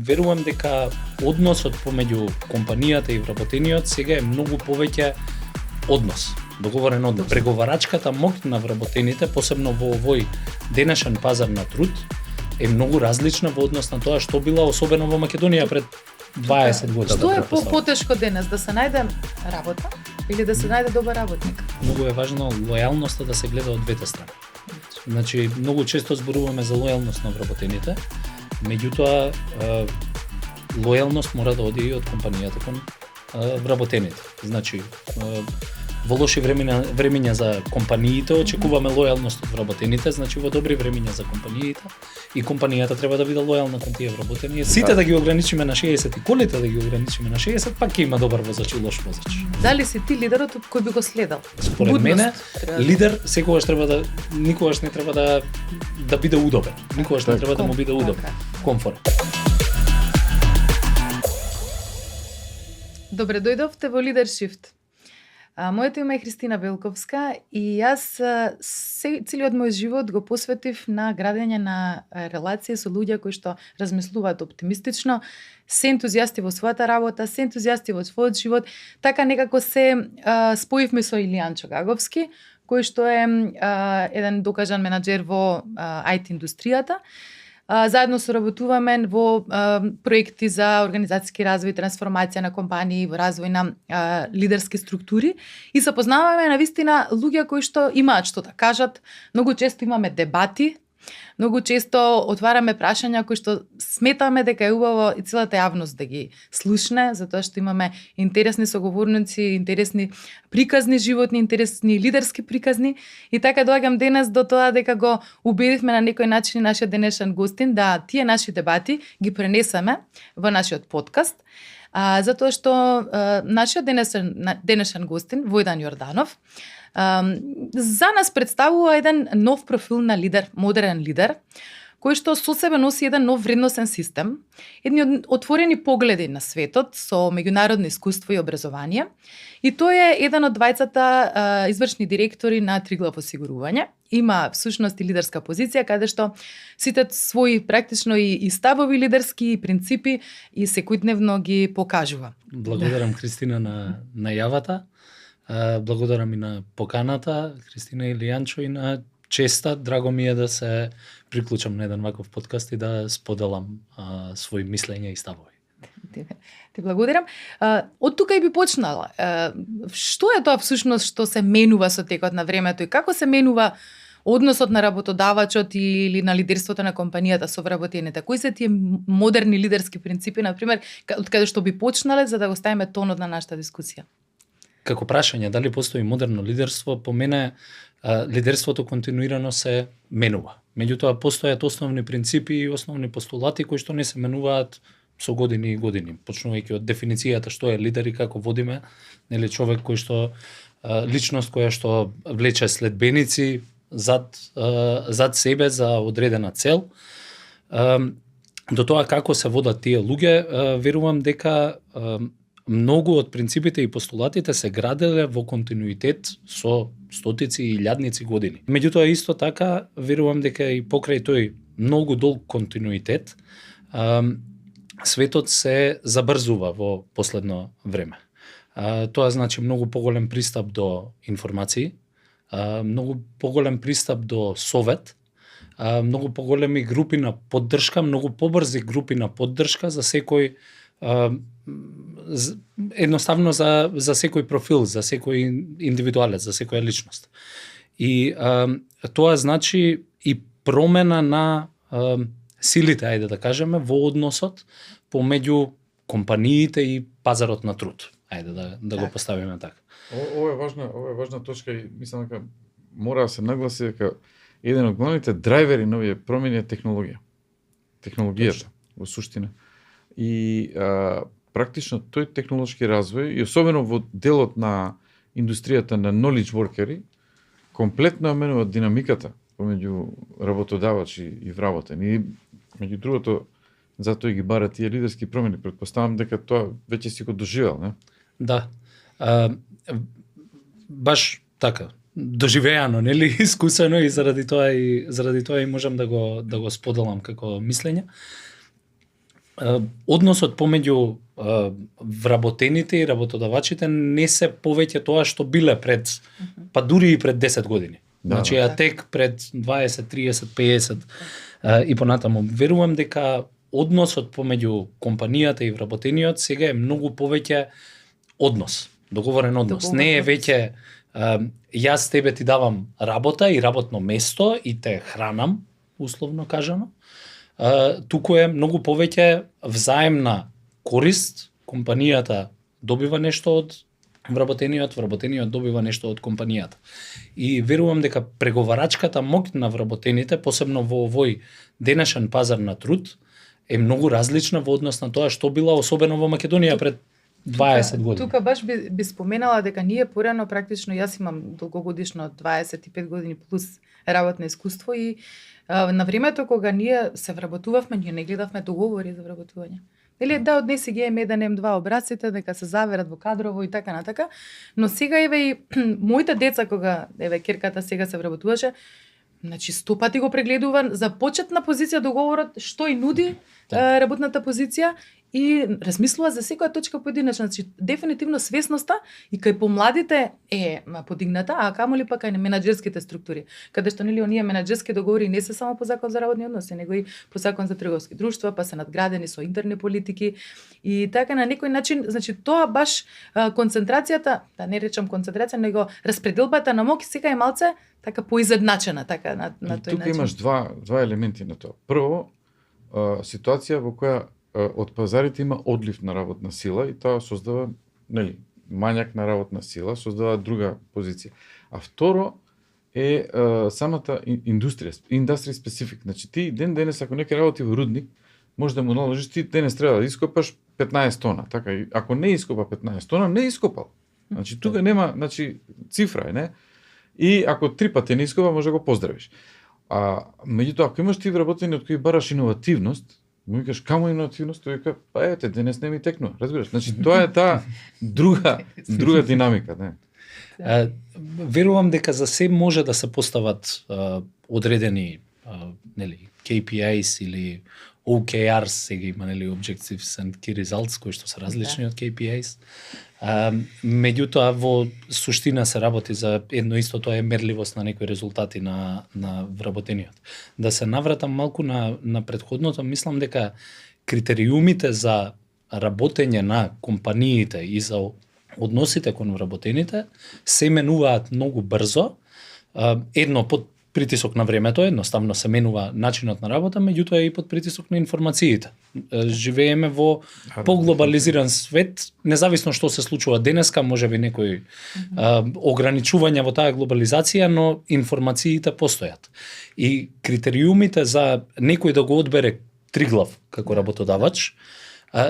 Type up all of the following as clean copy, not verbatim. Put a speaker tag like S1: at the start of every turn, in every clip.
S1: верувам дека односот помеѓу компанијата и вработениот сега е многу повеќе однос, договорен однос. Преговарачката моќ на вработените, посебно во овој денешен пазар на труд, е многу различна во однос на тоа што била особено во Македонија пред 20 години.
S2: Што е потешко денес, да се најде работа или да се најде добар работник?
S1: Многу е важно лојалноста да се гледа од двете страни. Значи, многу често зборуваме за лојалност на вработените, меѓутоа лојалност мора да оди и од компанијата кон вработените. Значи, во лоши времиња за компаниите очекуваме лојалност од вработените, значи во добри времиња за компаниите и компанијата треба да биде лојална кон тие вработени. Сите да ги ограничиме на 60 и колите да ги ограничиме на 60, пак ќе има добар возач и лош возач.
S2: Дали си ти лидерот кој би го следел?
S1: Според мене, лидер секогаш треба да никогаш не треба да биде удобен. Никогаш не треба да му биде удобен. Комфорт.
S2: Добре дојдовте во Leadershift. Моето име е Христина Белковска и јас целиот мој живот го посветив на градење на релации со луѓе кои што размислуваат оптимистично, се ентузијасти во својата работа, се ентузијасти во својот живот. Така некако се споивме со Илијанчо Гаговски, кој што е еден докажан менаџер во IT индустријата. Заедно соработуваме во проекти за организацијски развој, трансформација на компании, во развој на лидерски структури и се познаваме навистина луѓе кои што имаат што да кажат. Многу често имаме дебати, многу често отвараме прашања кои што сметаме дека е убаво и целата јавност да ги слушне, затоа што имаме интересни соговорници, интересни приказни животни, интересни лидерски приказни и така доаѓам денес до тоа дека го убедивме на некој начин нашиот денешен гостин да тие наши дебати ги пренесеме во нашиот подкаст. Затоа што нашиот денешен гостин Војдан Јорданов за нас представува еден нов профил на лидер, модерен лидер, кој што со себе носи еден нов вредносен систем, едни отворени погледи на светот со меѓународно искуство и образование. И тој е еден од двајцата извршни директори на Триглав осигурување. Има всушност и лидерска позиција каде што сите своји практично и ставови лидерски и принципи и секојдневно ги покажува.
S1: Благодарам Христина на најавата. Благодарам и на поканата, Христина Илијанчо, и на честа. Драго ми е да се приклучам на еден ваков подкаст и да споделам своји мислења и ставови.
S2: Ти благодарам. Од тука и би почнала. Што е тоа всушност што се менува со текот на времето и како се менува односот на работодавачот или на лидерството на компанијата со вработените? Кои се тие модерни лидерски принципи, например, од каде што би почнале за да го ставиме тонот на нашата дискусија?
S1: Како прашање, дали постои модерно лидерство, по мене лидерството континуирано се менува. Меѓутоа, постојат основни принципи и основни постулати кои што не се менуваат со години и години. Почнувајќи од дефиницијата што е лидер и како водиме, нели човек кој што личност која што влече следбеници зад себе за одредена цел. До тоа како се водат тие луѓе, верувам дека многу од принципите и постулатите се граделе во континуитет со стотици и илјадници години. Меѓутоа, исто така, верувам дека и покрај тој многу долг континуитет, светот се забрзува во последно време. Тоа значи многу поголем пристап до информации, многу поголем пристап до совет, многу поголеми групи на поддршка, многу побрзи групи на поддршка за секој едноставно за секој профил, за секој индивидуалец, за секоја личност. И тоа значи и промена на силите, ајде да кажеме, во односот помеѓу компаниите и пазарот на труд. Ајде да го поставиме така.
S3: Ова е важна точка и мислам дека мора да се нагласи дека еден од главните драйвери на овие промени е технологијата во суштина. И практично тој технолошки развој и особено во делот на индустријата на knowledge workeri комплетно менува динамиката помеѓу работодавач и вработен. И меѓу другото затоа ги барат тие лидерски промени. Претпоставам дека тоа веќе си го доживел, не?
S1: Да. Баш така. Доживеано, нели, искусено и заради тоа и можам да го споделам како мислење. односот помеѓу вработените и работодавачите не се повеќе тоа што биле пред, па дури и пред 10 години.
S3: Да,
S1: Значи,
S3: да.
S1: а тек пред 20, 30, 50 и понатаму. Верувам дека односот помеѓу компанијата и вработениот сега е многу повеќе однос, договорен однос. Не е веќе јас тебе ти давам работа и работно место и те хранам, условно кажано. Туку е многу повеќе взаемна корист, компанијата добива нешто од вработениот, вработениот добива нешто од компанијата. И верувам дека преговарачката моќ на вработените, посебно во овој денешен пазар на труд, е многу различна во однос на тоа што била особено во Македонија пред 20 години.
S2: Тука баш би споменала дека ние порано практично, јас имам долгогодишно 25 години плюс работно искуство и на времето кога ние се вработувавме, ние не гледавме договори за вработување. Или да однеси ги М1, М2 образците, дека се заверат во кадрово и така натака, но сега еве и моите деца кога еве керката сега се вработуваше, значи 100 пати го прегледува за почетна позиција договорот, што и нуди работната позиција и размислува за секоја точка поединечна. Значи дефинитивно свесноста и кај помладите е подигната, а камоли пак кај менаџерските структури, каде што нели оние менаџерски договори не се само по закон за работни односи, него и по закон за трговски друштва, па се надградени со интерни политики и така на некој начин, значи тоа баш концентрацијата, да не речам концентрација, него распределбата на моќ сега е малце така поизедначена, така на тој
S3: тука
S2: начин.
S3: имаш два елементи на тоа. Прво, ситуација во која од пазарите има одлив на работна сила и тоа создава, нели, мањак на работна сила, создава друга позиција. А второ е самата индустрија, индустри специфик. Значи ти денес ако некој работи во рудник, може да му наложиш ти денес треба да ископаш 15 тона, така и ако не ископа 15 тона, не ископал. Значи тука нема, значи цифра е, не? И ако 3 пати не ископа, може да го поздравиш. А меѓутоа ако имаш ти вработени од кои бараш иновативност, му викаш камо иновативност, тој вика па ете денес не ми текнува, разбираш? Значи тоа е таа друга динамика, не?
S1: Верувам дека за се може да се постават одредени нели KPIs или OKRs, сега има нели Objectives and Key Results кои што се различни од KPIs. Меѓутоа во суштина се работи за едно исто, тоа е мерливост на некои резултати на вработениот. Да се навратам малку на претходното, мислам дека критериумите за работење на компаниите и за односите кон вработените се менуваат многу брзо. Едно под притисок на времето, едноставно се менува начинот на работа, меѓутоа и под притисок на информациите. Живееме во поглобализиран свет, независно што се случува денеска, можеби некои ограничувања во таа глобализација, но информациите постојат. И критериумите за некој да го одбере триглав како работодавач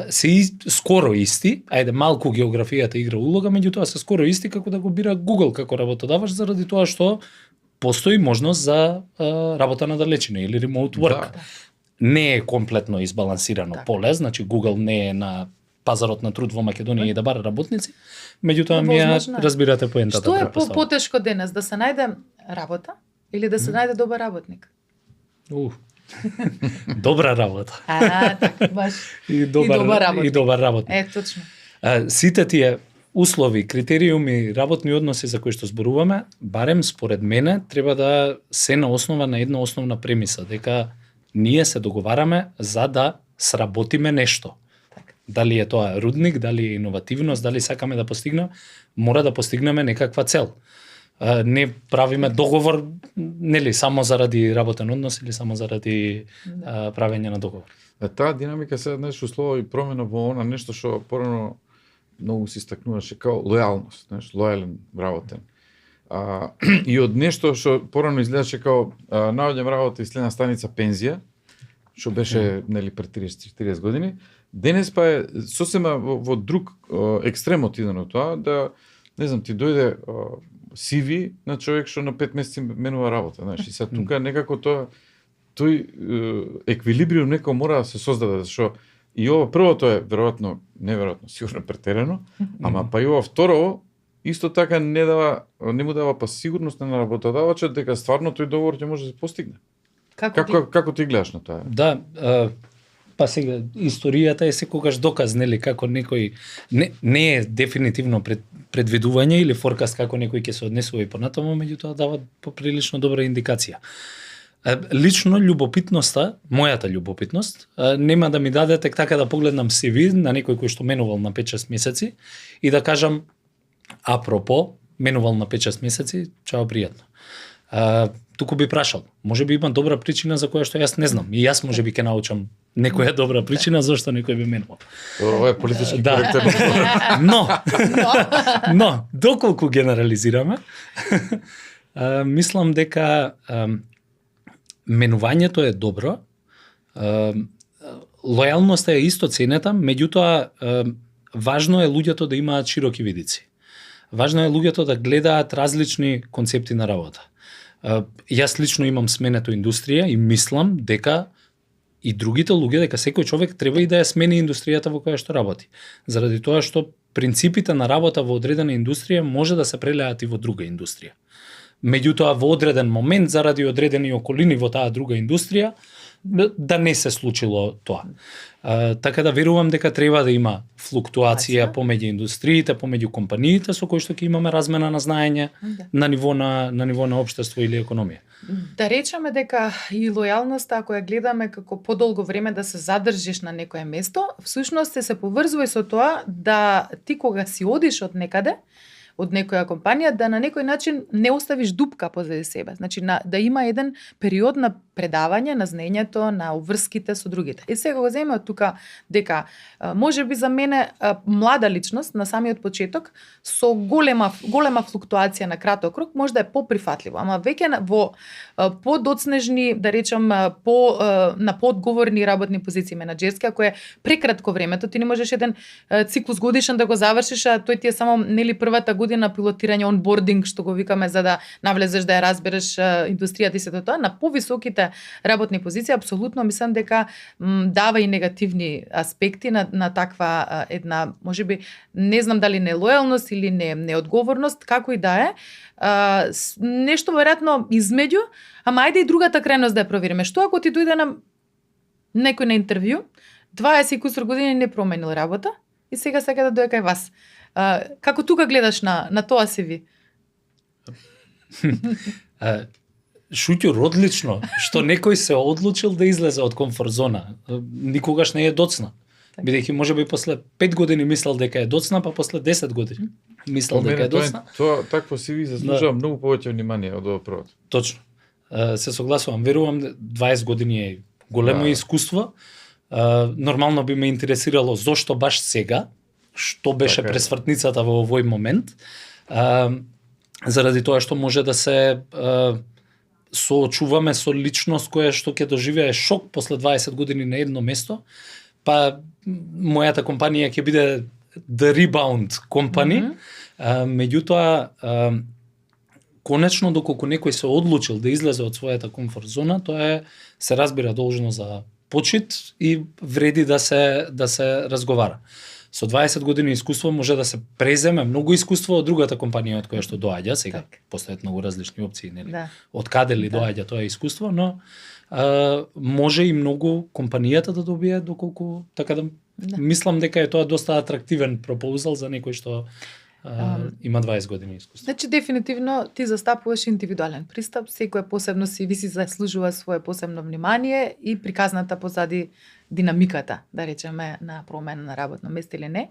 S1: се скоро исти, ајде малку географијата игра улога, меѓутоа се скоро исти како да го бира Google како работодавач, заради тоа што постои можност за работа на далечина или remote work.
S3: Да.
S1: Не е комплетно избалансирано поле, значи Google не е на пазарот на труд во Македонија и да бара работници, меѓутоа ми разбирате поентата.
S2: Што е потешко денес, да се најде работа или да се најде добар работник?
S1: Добра работа.
S2: Така, баш.
S1: И добар работник.
S2: Точно.
S1: Сите тие услови, критериуми, работни односи за кои што зборуваме, барем според мене, треба да се на основа на една основна премиса, дека ние се договараме за да сработиме нешто. Дали е тоа рудник, дали е иновативност, дали сакаме да постигнеме, мора да постигнеме некаква цел. Не правиме договор, нели, само заради работен однос или само заради правење на договор.
S3: Таа динамика се знаеш услови промена во она нешто што порано многу се истакнуваше као лојалност, знаеш, лојален работен. И од нешто што порано изгледаше као наоѓам работа и следна станица пензија, што беше нели пред 30-40 години, денес па е сосема во друг екстрем отидено тоа, да не знам, ти дојде CV на човек што на 5 месеци менува работа, знаеш, и сега тука некако тој еквилибриум некако мора да се создаде, зашто и ова првото е веројатно, неверојатно, сигурно претерано, ама па и ова второ исто така не му дава па сигурност на работодавачот дека стварно тој договор ќе може да се постигне. Како ти гледаш на тоа?
S1: Да, Па сега, историјата е секогаш доказ, нели, како некој не е дефинитивно предвидување или форкаст како некој ќе се однесува и понатаму, меѓутоа дава поприлично добра индикација. Лично љубопитноста, мојата љубопитност, нема да ми даде тек така да погледнам CV на некој кој што менувал на 5-6 месеци и да кажам апропо, менувал на 5-6 месеци, чао, пријатно. Туку би прашал, може би има добра причина за која што јас не знам. И јас може би ќе научам некоја добра причина зашто некој би менувал.
S3: Ова е политички коректно.
S1: Но, доколку генерализираме, мислам дека менувањето е добро, лојалноста е исто ценета, меѓутоа важно е луѓето да имаат широки видици. Важно е луѓето да гледаат различни концепти на работа. Јас лично имам сменето индустрија и мислам дека и другите луѓе, дека секој човек треба и да ја смени индустријата во која што работи. Заради тоа што принципите на работа во одредена индустрија може да се прелеат и во друга индустрија. Меѓутоа во одреден момент, заради одредени околини во таа друга индустрија, да не се случило тоа. Така да верувам дека треба да има флуктуација помеѓу индустриите, помеѓу компаниите со кои што ќе имаме размена на знаење на ниво на општество или економија.
S2: Да речеме дека и лојалноста, ако ја гледаме како подолго време да се задржиш на некое место, всушност се поврзува и со тоа да ти кога си одиш од некаде, од некоја компанија, да на некој начин не оставиш дупка позади себе. Значи, да има еден период на предавање на знаењето, на уврските со другите. И сега го земе од тука дека може би за мене млада личност на самиот почеток со голема флуктуација на краток рок може да е поприфатливо, ама веќе во подоцнежни, да речам, на поодговорни работни позиции менаџерски, ако е прекратко времето, ти не можеш еден циклус годишен да го завршиш, а тој ти е само нели првата година пилотирање, онбординг, што го викаме, за да навлезеш да ја разбереш индустријата и сето тоа. На повисоките работни позиции апсолутно мислам дека дава и негативни аспекти на таква една, можеби, не знам дали нелојалност или неодговорност, како и да е. Нешто веројатно измеѓу, ама ајде и другата крајност да ја провериме. Што ако ти дојде на некој на интервју, 20 и кусур години не променил работа и сега сака да дојде кај вас? Како тука гледаш на тоа CV?
S1: Шуќур, одлично, што некој се одлучил да излезе од комфорт зона. Никогаш не е доцна. Бидејќи можеби после 5 години мислел дека е доцна, па после 10 години мислел дека е доцна.
S3: Тоа такво CV заслужува многу повеќе внимание од ова првото.
S1: Точно. Се согласувам. Верувам 20 години е големо искуство. Нормално би ме интересирало зошто баш сега, што беше пресвртницата во овој момент. Заради тоа што може да се соочуваме со личност која што ќе доживее шок после 20 години на едно место, па мојата компанија ќе биде the rebound company, меѓутоа конечно доколку некој се одлучил да излезе од својата комфорт зона, тоа се разбира должно за почит и вреди да се разговара. Со 20 години искуство може да се преземе многу искуство од другата компанија од која што доаѓа, сега постојат многу различни опции, нели? Од каде ли доаѓа тоа искуство, но може и многу компанијата да добие доколку така да мислам дека е тоа доста атрактивен пропозал за некој што има 20 години искуство.
S2: Значи дефинитивно ти застапуваш индивидуален пристап, секој посебно си заслужува свое посебно внимание и приказната позади динамиката, да речеме, на промена на работно место или не.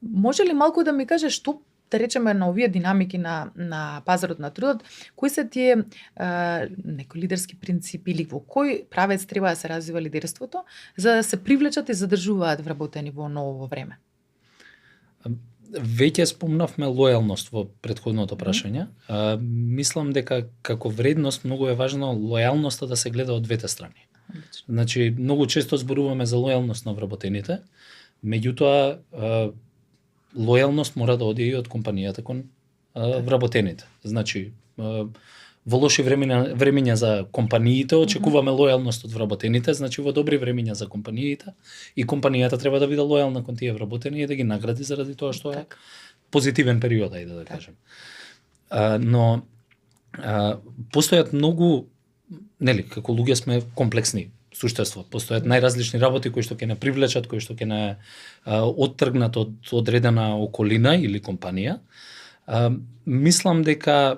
S2: Може ли малку да ми кажеш што, да речеме, на овие динамики на пазарот на трудот, кои се тие некои лидерски принципи или во кој правец треба да се развива лидерството за да се привлечат и задржуваат вработени во ново време?
S1: Веќе спомнавме лојалност во претходното прашање. Мислам дека како вредност многу е важно лојалноста да се гледа од двете страни. Значи, многу често зборуваме за лојалност на вработените, меѓутоа лојалност мора да оди и од компанијата кон вработените. Значи, во лоши времења за компаниите очекуваме лојалност од вработените, значи во добри времења за компаниите и компанијата треба да биде лојална кон тие вработени и да ги награди заради тоа што е позитивен период, ајде да кажем. Но постојат многу, нели, како луѓе сме комплексни, суштество. Постојат најразлични работи кои што ќе не привлечат, кои што ќе не оттргнат од одредена околина или компанија. Мислам дека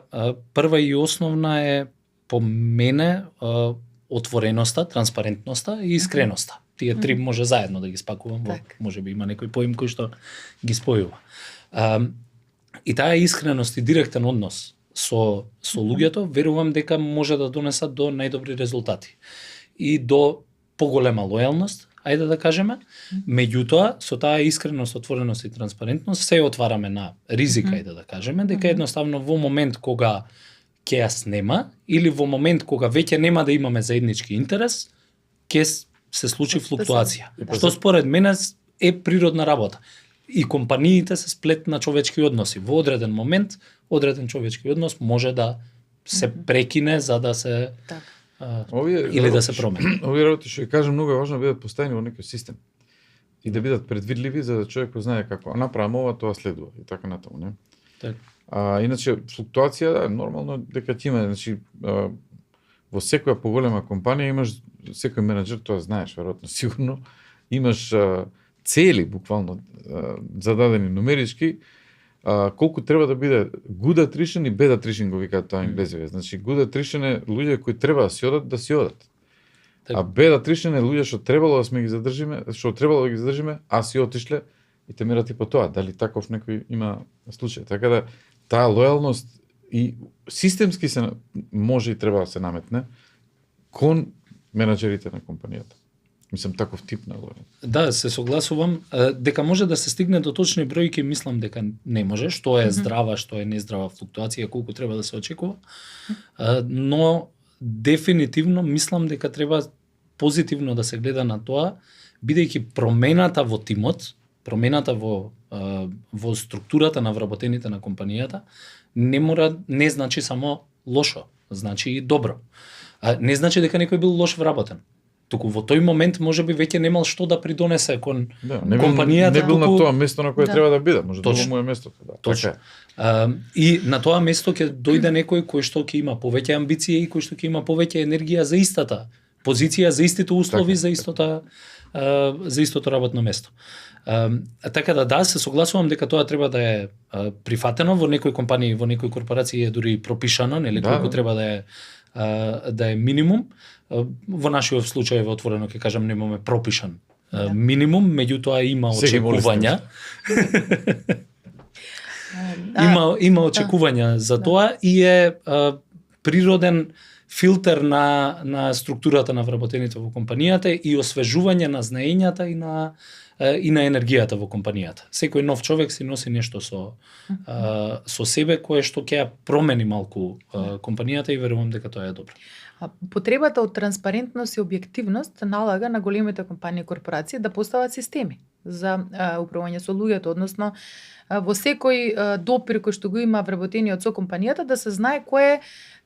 S1: прва и основна е по мене отвореноста, транспарентноста и искреноста. Тие три може заедно да ги спакувам, може би има некој поим кој што ги спојува. И таа искреност и директен однос со луѓето, верувам дека може да донесат до најдобри резултати и до поголема лојалност, ајде да кажеме. Меѓутоа, со таа искреност, отвореност и транспарентност се отвараме на ризика, ајде да кажеме, дека едноставно во момент кога ќе ја снема или во момент кога веќе нема да имаме заеднички интерес, ќе се случи флуктуација. Што според мене е природна работа. И компаниите се сплет на човечки односи. Во одреден момент, одреден човечки однос може да се прекине за да се или да се промени.
S3: Овие работи што ја кажам многу е важно да бидат поставени во некој систем и да бидат предвидливи за да човекот знае како направам ова, тоа следува и така натаму, не?
S1: Так.
S3: Иначе флуктуација нормално дека ќе има, значи во секоја поголема компанија имаш секој менаџер, тоа знаеш веројатно сигурно, имаш цели буквално зададени нумерички, колку треба да биде good attrition и bad attrition го викаат тоа енглезиве. Значи good attrition е луѓе кои треба да си одат. А bad attrition е луѓе што требало да сме ги задржиме, што требало да ги задржиме, а си отишле и те мерат и по тоа. Дали таков некој има случај. Така да таа лојалност и системски се може и треба да се наметне кон менаџерите на компанијата. Мислам, таков тип на лојалност.
S1: Да, се согласувам. Дека може да се стигне до точни бројки, мислам дека не може. Што е здрава, што е нездрава флуктуација, колку треба да се очекува. Но дефинитивно мислам дека треба позитивно да се гледа на тоа, бидејќи промената во тимот, промената во структурата на вработените на компанијата не значи само лошо, значи и добро. Не значи дека некој бил лош вработен. Туку во тој момент можеби веќе немал што да придонесе кон компанијата.
S3: Не бил на тоа место на кое треба да биде, може да му е местото.
S1: Точно. И на тоа место ќе дојде некој кој што ќе има повеќе амбиции и кој што ќе има повеќе енергија за истата позиција, за истите услови, за истото работно место. Така да, се согласувам дека тоа треба да е прифатено во некои компании, во некои корпорации е дури пропишано, нели колку треба да е минимум. Во нашиот случај во отворено ќе кажам немаме пропишан минимум, меѓутоа има очекувања. Има очекувања за тоа и е природен филтер на структурата на вработените во компанијата и освежување на знаењата и на енергијата во компанијата. Секој нов човек си носи нешто со себе кое што ќе ја промени малку компанијата и верувам дека тоа е добро.
S2: Потребата од транспарентност и објективност налага на големите компании и корпорации да постават системи за управување со луѓето, односно во секој допир кој што го има вработениот со компанијата да се знае кое е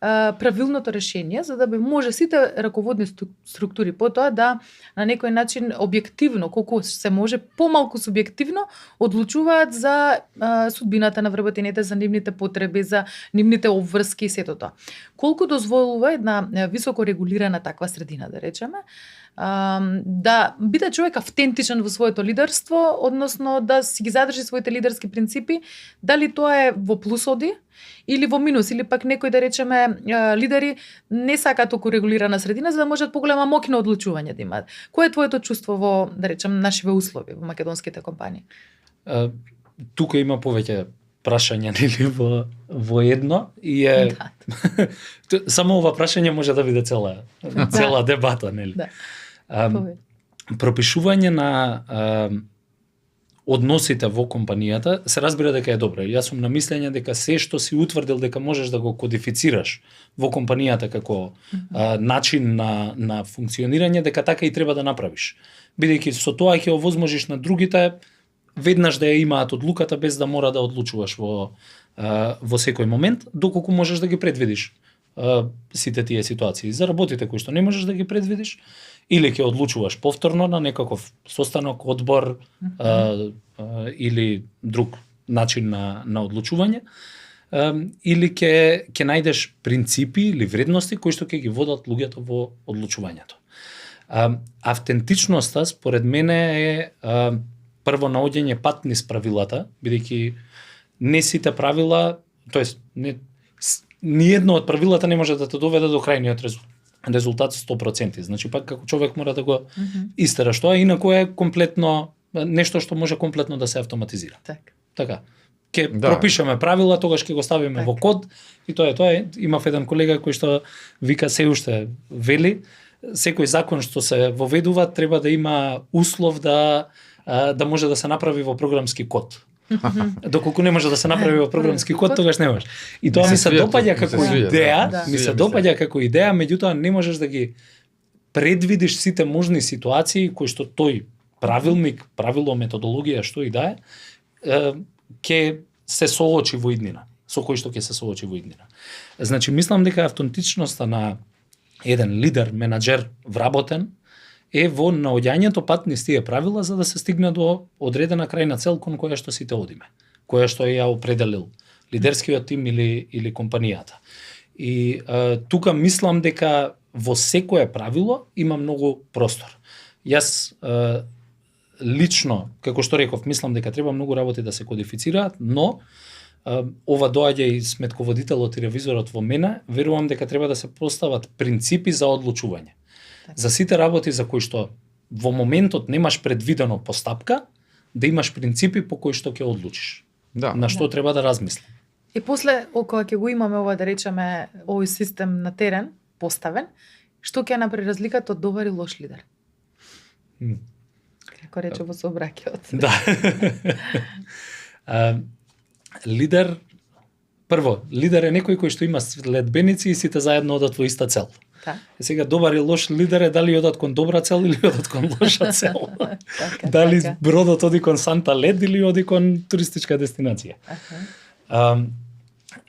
S2: правилното решение за да би може сите раководни структури потоа да на некој начин објективно, колку се може помалку субјективно одлучуваат за судбината на вработените, за нивните потреби, за нивните обврски и сето тоа. Колку дозволува една високо регулирана таква средина, да речеме, да биде човек автентичен во своето лидерство, односно да си ги задржи своите лидерски принципи, дали тоа е во плусоди или во минус, или пак некои, да речеме, лидери не сакаат толку регулирана средина за да можат поголема моќ на одлучување да имаат. Кое е твоето чувство во, да речем, нашиве услови во македонските компании?
S1: Тука има повеќе прашања нели во едно и е само ова прашање може да биде цела дебата, нели? Пропишување на односите во компанијата се разбира дека е добро. Јас сум на мислење дека се што си утврдил дека можеш да го кодифицираш во компанијата како начин на функционирање, дека така и треба да направиш. Бидејќи со тоа ќе овозможиш на другите веднаш да ја имаат одлуката без да мора да одлучуваш во секој момент, доколку можеш да ги предвидиш сите тие ситуации. За работите кои што не можеш да ги предвидиш, или ќе одлучуваш повторно на некаков состанок, одбор или друг начин на одлучување, или ќе најдеш принципи или вредности кои што ќе ги водат луѓето во одлучувањето. Автентичноста според мене е прво наоѓање пат низ правилата, бидејќи не сите правила, тоест ни едно од правилата не може да те доведе до крајниот резултат 100%. Значи пак како човек мора да го истераш тоа, инаку е комплетно нешто што може комплетно да се автоматизира. Така. Ке пропишеме правила, тогаш ќе го ставиме во код и тоа е. Имав еден колега кој што вика се уште вели, секој закон што се воведува треба да има услов да може да се направи во програмски код. Доколку не може да се направи во програмски код, тогаш не може. И тоа ми се допаѓа како идеја, како идеја, меѓутоа не можеш да ги предвидиш сите можни ситуации кои што тој правилник, правило, методологија, што и да е, ќе се соочи во иднина, со кој што ќе се соочи во иднина. Значи, мислам дека автентичноста на еден лидер, менаџер вработен, е во наоѓањето пат низ тие правила за да се стигне до одредена крајна цел кон која што сите одиме, која што ја определил лидерскиот тим или компанијата. И тука мислам дека во секое правило има многу простор. Јас лично, како што реков, мислам дека треба многу работи да се кодифицираат, но ова доаѓа и сметководителот и ревизорот во мене, верувам дека треба да се постават принципи за одлучување. За сите работи за кои што во моментот немаш предвидено постапка, да имаш принципи по кои што ќе одлучиш. На што треба да размислиш.
S2: И после, кога ќе го имаме ова, да речеме, овој систем на терен поставен, што ќе направи разликата од добар и лош лидер? Како рече во сообраќајот.
S1: Да. Лидер, прво, лидер е некој кој што има следбеници и сите заедно одат во иста цел. Сега добар и лош лидер е дали одат кон добра цел или одат кон лоша цел. Дали бродот оди кон Санта Лед или оди кон туристичка дестинација.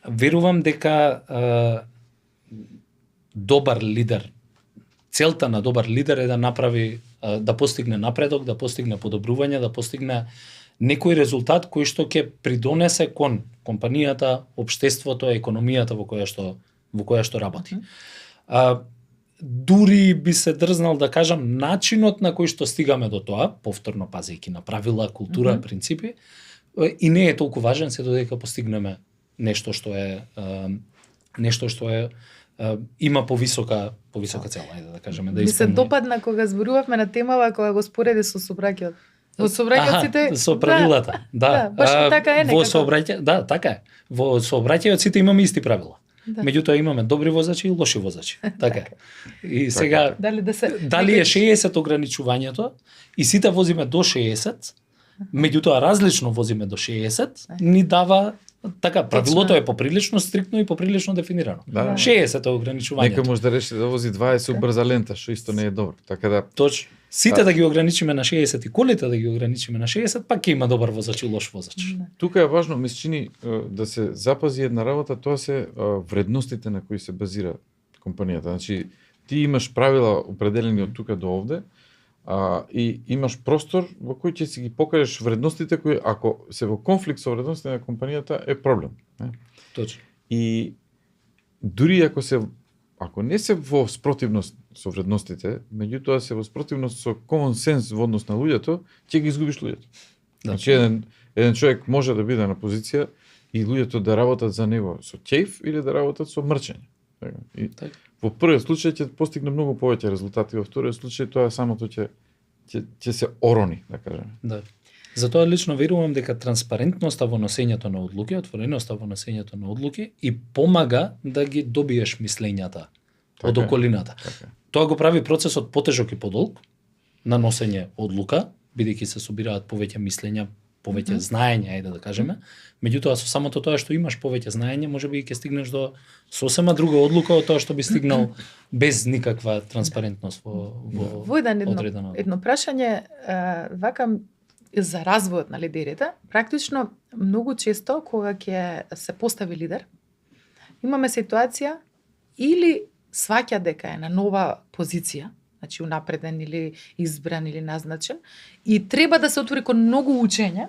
S1: Верувам дека добар лидер, целта на добар лидер е да направи, да постигне напредок, да постигне подобрување, да постигне некој резултат кој што ќе придонесе кон компанијата, општеството, економијата во која што работи. Дури би се дрзнал да кажам начинот на кој што стигаме до тоа, повторно пазејќи на правила, култура, принципи, и не е толку важен се додека постигнеме нешто што е има повисока цела, ајде да кажеме, да исполнеме.
S2: Ми се допадна кога зборувавме на темава, кога го спореди со сообраќајот. Во сообраќајот
S1: со правилата.
S2: Баш така е
S1: некако. Така е. Во сообраќајот сите имаме исти правила. Меѓутоа имаме добри возачи и лоши возачи. Така е. И сега дали е 60 ограничувањето и сите возиме до 60, меѓутоа различно возиме до 60, ни дава така, правилото е поприлично стриктно и поприлично дефинирано. 60 ограничувањето.
S3: Некој може да реши да вози 20 брза лента, што исто не е добро. Така да
S1: точно. Сите да ги ограничиме на 60 и колите да ги ограничиме на 60, пак ќе има добар возач и лош возач.
S3: Тука е важно, ми се чини, да се запази една работа, тоа се вредностите на кои се базира компанијата. Значи, ти имаш правила определени од тука до овде, и имаш простор во кој ќе си ги покажеш вредностите кои, ако се во конфликт со вредностите на компанијата, е проблем.
S1: Точно.
S3: И дури ако не се во спротивност со вредностите, меѓутоа се во спротивност со common sense во однос на луѓето, ќе ги изгубиш луѓето. Значи еден човек може да биде на позиција и луѓето да работат за него со ќејф или да работат со мрчење. И во првиот случај ќе постигне многу повеќе резултати, во вториот случај тоа самото ќе се орони, да кажеме.
S1: Да. Затоа лично верувам дека транспарентноста во носењето на одлуки, отвореноста во носењето на одлуки и помага да ги добиеш мислењата од околината. Тоа го прави процесот потежок и подолг на носење одлука, бидејќи се собираат повеќе мислења, повеќе знаење, ајде да кажеме. Меѓутоа со самото тоа што имаш повеќе знаење, можеби ќе стигнеш до сосема друга одлука од тоа што би стигнал без никаква транспарентност во
S2: едно прашање вака за развојот на лидерите. Практично многу често кога ќе се постави лидер, имаме ситуација или сваќа дека е на нова позиција, значи унапреден или избран или назначен, и треба да се отвори кон многу учење,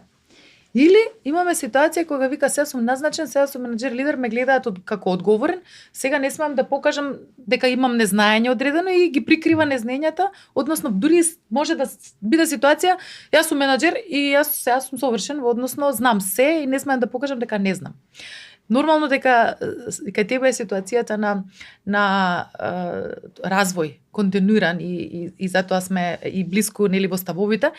S2: Или имаме ситуација кога вика сега сум назначен, сега сум менаџер лидер, ме гледаат како одговорен, сега не смеам да покажам дека имам незнаење одредено и ги прикрива незнаењата, односно дури може да биде ситуација, јас сум менаџер и јас сега сум совршен, односно знам се и не смеам да покажам дека не знам. Нормално дека кај тебе е ситуацијата на развој континуиран и затоа сме и блиску нели во ставовите,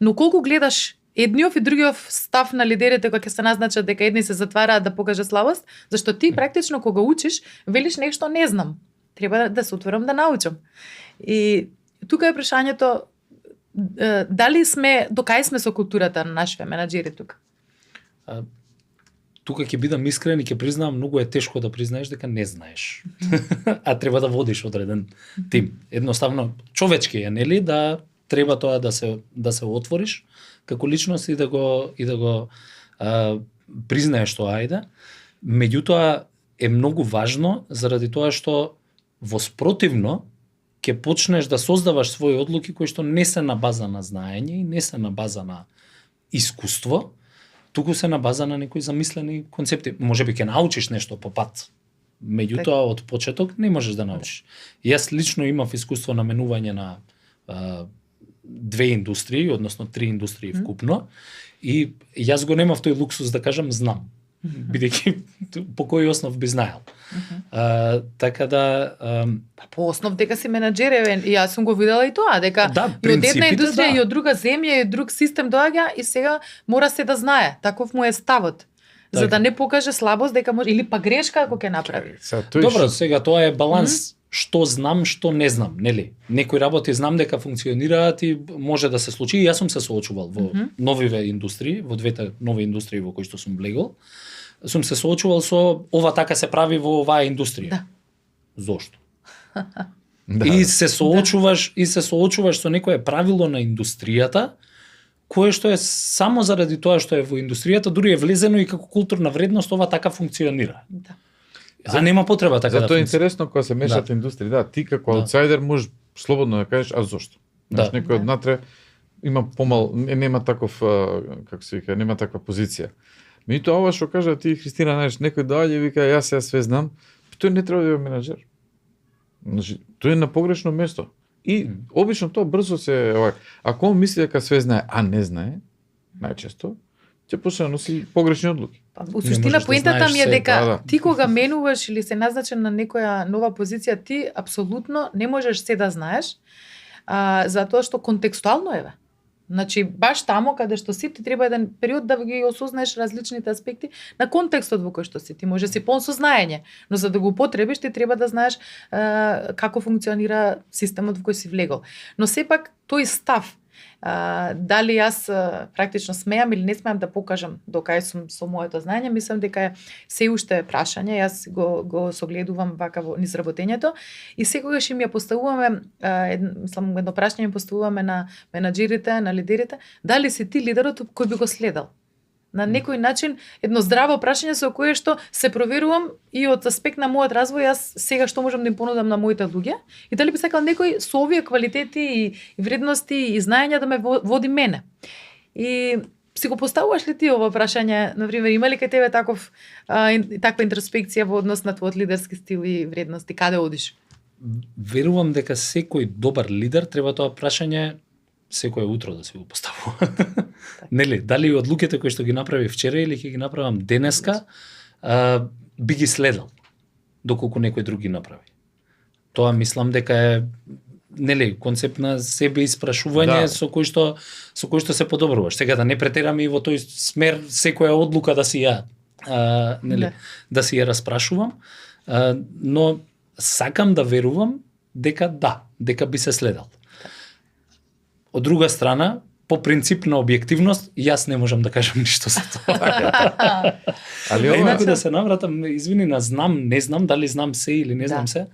S2: но колку гледаш едниот и другиот став на лидерите кога ќе се назначат дека едни се затвараат да покажат слабост, зашто ти практично кога учиш велиш нешто не знам. Треба да се отворам да научам. И тука е прашањето дали сме до кај сме со културата на нашите менаџери тука.
S1: Тука ќе бидам искрен и ќе признавам, многу е тешко да признаеш дека не знаеш. А треба да водиш одреден тим. Едноставно човечки е, нели, да треба тоа да се отвориш како личност и да го признаеш тоа, ајде. Меѓутоа е многу важно заради тоа што воспротивно ќе почнеш да создаваш своји одлуки кои што не се на база на знаење и не се на база на искуство, туку се на база на некои замислени концепти. Можеби ќе научиш нешто по пат. Меѓутоа од почеток не можеш да научиш. Јас лично имав искуство на менување на две индустрии, односно 3 индустрии вкупно, и јас го немав тој луксус да кажам знам, бидејќи по кој основ би знаел. Така да
S2: по основ дека си менаџер, и јас сум го видела и тоа, дека и од една индустрија и од друга земја и од друг систем доаѓа и сега мора се да знае. Таков му е ставот. За да не покаже слабост дека може или па грешка ако ќе направи.
S1: Добро, сега тоа е баланс. Што знам, што не знам, нели? Некои работи знам дека функционираат и може да се случи. И јас сум се соочувал во новиве индустрии, во двете нови индустрии во кои што сум влегол. Сум се соочувал со ова така се прави во оваа индустрија.
S2: Да.
S1: Зошто? И се соочуваш со некое правило на индустријата кое што е само заради тоа што е во индустријата, дури е влезено и како културна вредност, ова така функционира.
S2: Да.
S1: Нема потреба така
S3: да. Затоа е интересно кога се мешат индустрии. Да, ти како аутсайдер можеш слободно да кажеш а зошто? Знаеш, некој однатре има нема таков како се вика, нема таква позиција. Меѓутоа ова што кажа ти Христина, знаеш, некој доаѓа и вика јас сега све знам, тој не треба да е менаџер. Значи, тој е на погрешно место. И обично тоа брзо се ако он мисли дека све знае, а не знае, најчесто ќе почне да носи погрешни одлуки.
S2: Во суштина поентата ми е дека ти кога менуваш или се назначен на некоја нова позиција, ти апсолутно не можеш се да знаеш, затоа што контекстуално е. Значи, баш тамо каде што си, ти треба еден период да ги осознаеш различните аспекти на контекстот во кој што си. Ти може си полн со знаење, но за да го употребиш, ти треба да знаеш како функционира системот во кој си влегол. Но сепак тој став, дали јас практично смеам или не смеам да покажам до кај сум со моето знаење, мислам дека е се уште прашање, јас го согледувам вака во низ работењето и секогаш им ја поставуваме, мислам едно прашање поставуваме на менаџерите, на лидерите, дали си ти лидерот кој би го следал? На некој начин едно здраво прашање со кое што се проверувам и од аспект на мојот развој, јас сега што можам да им понудам на моите луѓе и дали би сакал некој со овие квалитети и вредности и знаења да ме води мене. И си го поставуваш ли ти ова прашање, например, има ли кај тебе таква интроспекција во однос на твојот лидерски стил и вредности, каде одиш?
S1: Верувам дека секој добар лидер треба тоа прашање секое утро да се го поставува. Нели, дали одлуките кои што ги направи вчера или ќе ги направам денеска, би ги следал доколку некој друг ги направи. Тоа мислам дека е нели концепт на себе испрашување со кој што се подобруваш. Сега да не претераме и во тој смер секоја одлука да си ја нели да си ја распрашувам, но сакам да верувам дека дека би се следал. Од друга страна, по принцип на објективност, јас не можам да кажам ништо за тоа. Али инаку да се навратам, извини, на знам, не знам, дали знам се или не знам се.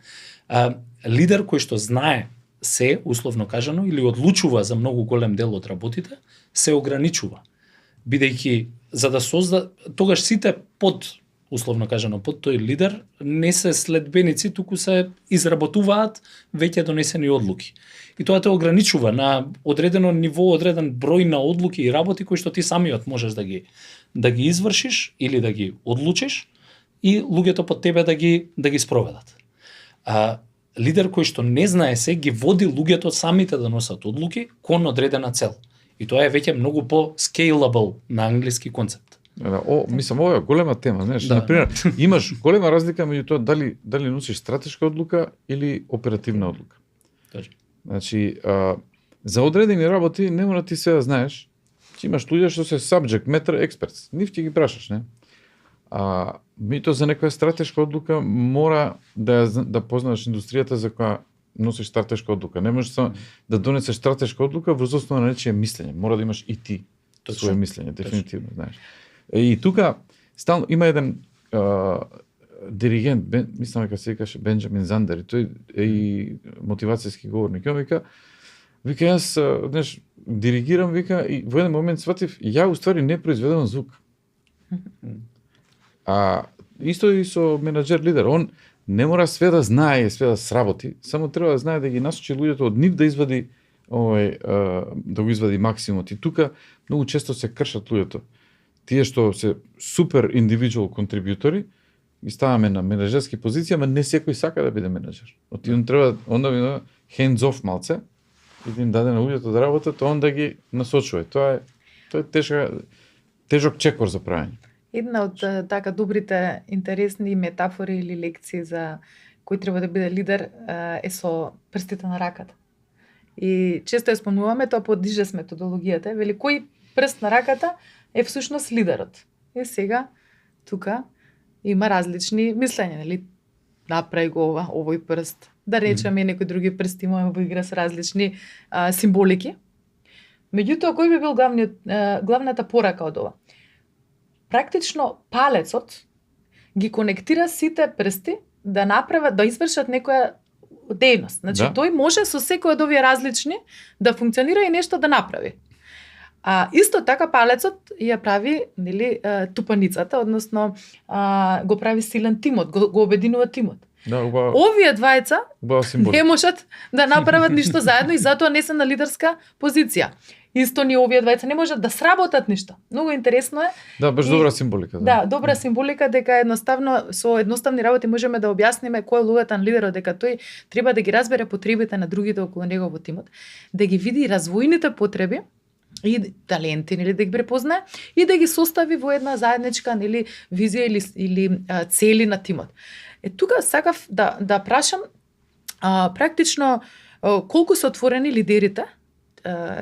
S1: Лидер кој што знае се, условно кажано, или одлучува за многу голем дел од работите, се ограничува. Бидејќи, за да тогаш сите под условно кажано, под тој лидер не се следбеници, туку се изработуваат веќе донесени одлуки. И тоа те ограничува на одредено ниво, одреден број на одлуки и работи кои што ти самиот можеш да ги извршиш или да ги одлучиш и луѓето под тебе да ги спроведат. А лидер кој што не знае се ги води луѓето самите да носат одлуки кон одредена цел. И тоа е веќе многу по scalable на англиски концепт.
S3: Мислам, ова е голема тема, знаеш,
S1: Да.
S3: например, имаш голема разлика меѓу тоа дали носиш стратешка одлука или оперативна одлука.
S1: Точно.
S3: Значи, за одредени работи не мора ти се да знаеш, че имаш луѓе што се subject matter experts, нив ќе ги прашаш, не? Меѓутоа за некоја стратешка одлука мора да познаваш индустријата за која носиш стратешка одлука. Не можеш само да донесеш стратешка одлука врз основа на нечие мислење. Мора да имаш и ти свое мислење, дефинитивно, знаеш. И тука стално има еден диригент, мислам дека се викаше Бенџамин Зандер, и тој е и мотивацијски говорник. И он вика јас, знаеш, диригирам, вика, и во еден момент сватив, ја уствари не произведувам звук. Исто и со менаџер лидер, он не мора све да знае и све да сработи, само треба да знае да ги насочи луѓето од нив да извади да го извади максимумот. И тука многу често се кршат луѓето. Тие што се супер индивидуал контрибутори ги ставаме на менаџерски позиција, ама не секој сака да биде менаџер. Он треба онда ви hands off малце и да им даде на луѓето да работат, он да ги насочува. Тоа е тежок чекор за правење.
S2: Една од така добрите интересни метафори или лекции за кој треба да биде лидер е со прстите на раката. И често ја спомнуваме, тоа поддижес методологијата, вели кој прст на раката е всушност лидерот. И сега тука има различни мислења, нели? Направи го овој прст. Да речеме некои други прсти имаме во игра со различни символики. Меѓутоа, кој би бил главната порака од ова? Практично палецот ги конектира сите прсти да направат, да извршат некоја дејност. Значи, тој може со секој од овие различни да функционира и нешто да направи. Исто така палецот ја прави, нели, тупаницата, односно го прави силен тимот, го обединува тимот. Овие двајца не можат да направат ништо заедно и затоа не се на лидерска позиција. Исто ни овие двајца не можат да сработат ништо. Многу интересно е.
S3: Да, баш добра символика.
S2: Да, добра символика дека едноставно со едноставни работи можеме да објасниме кој е улогата на лидерот, дека тој треба да ги разбере потребите на другите околу него во тимот, да ги види развојните потреби и таленти, нели, да ги препознае и да ги состави во една заедничка, нели, визија или цели на тимот. Тука сакав да прашам практично колку се отворени лидерите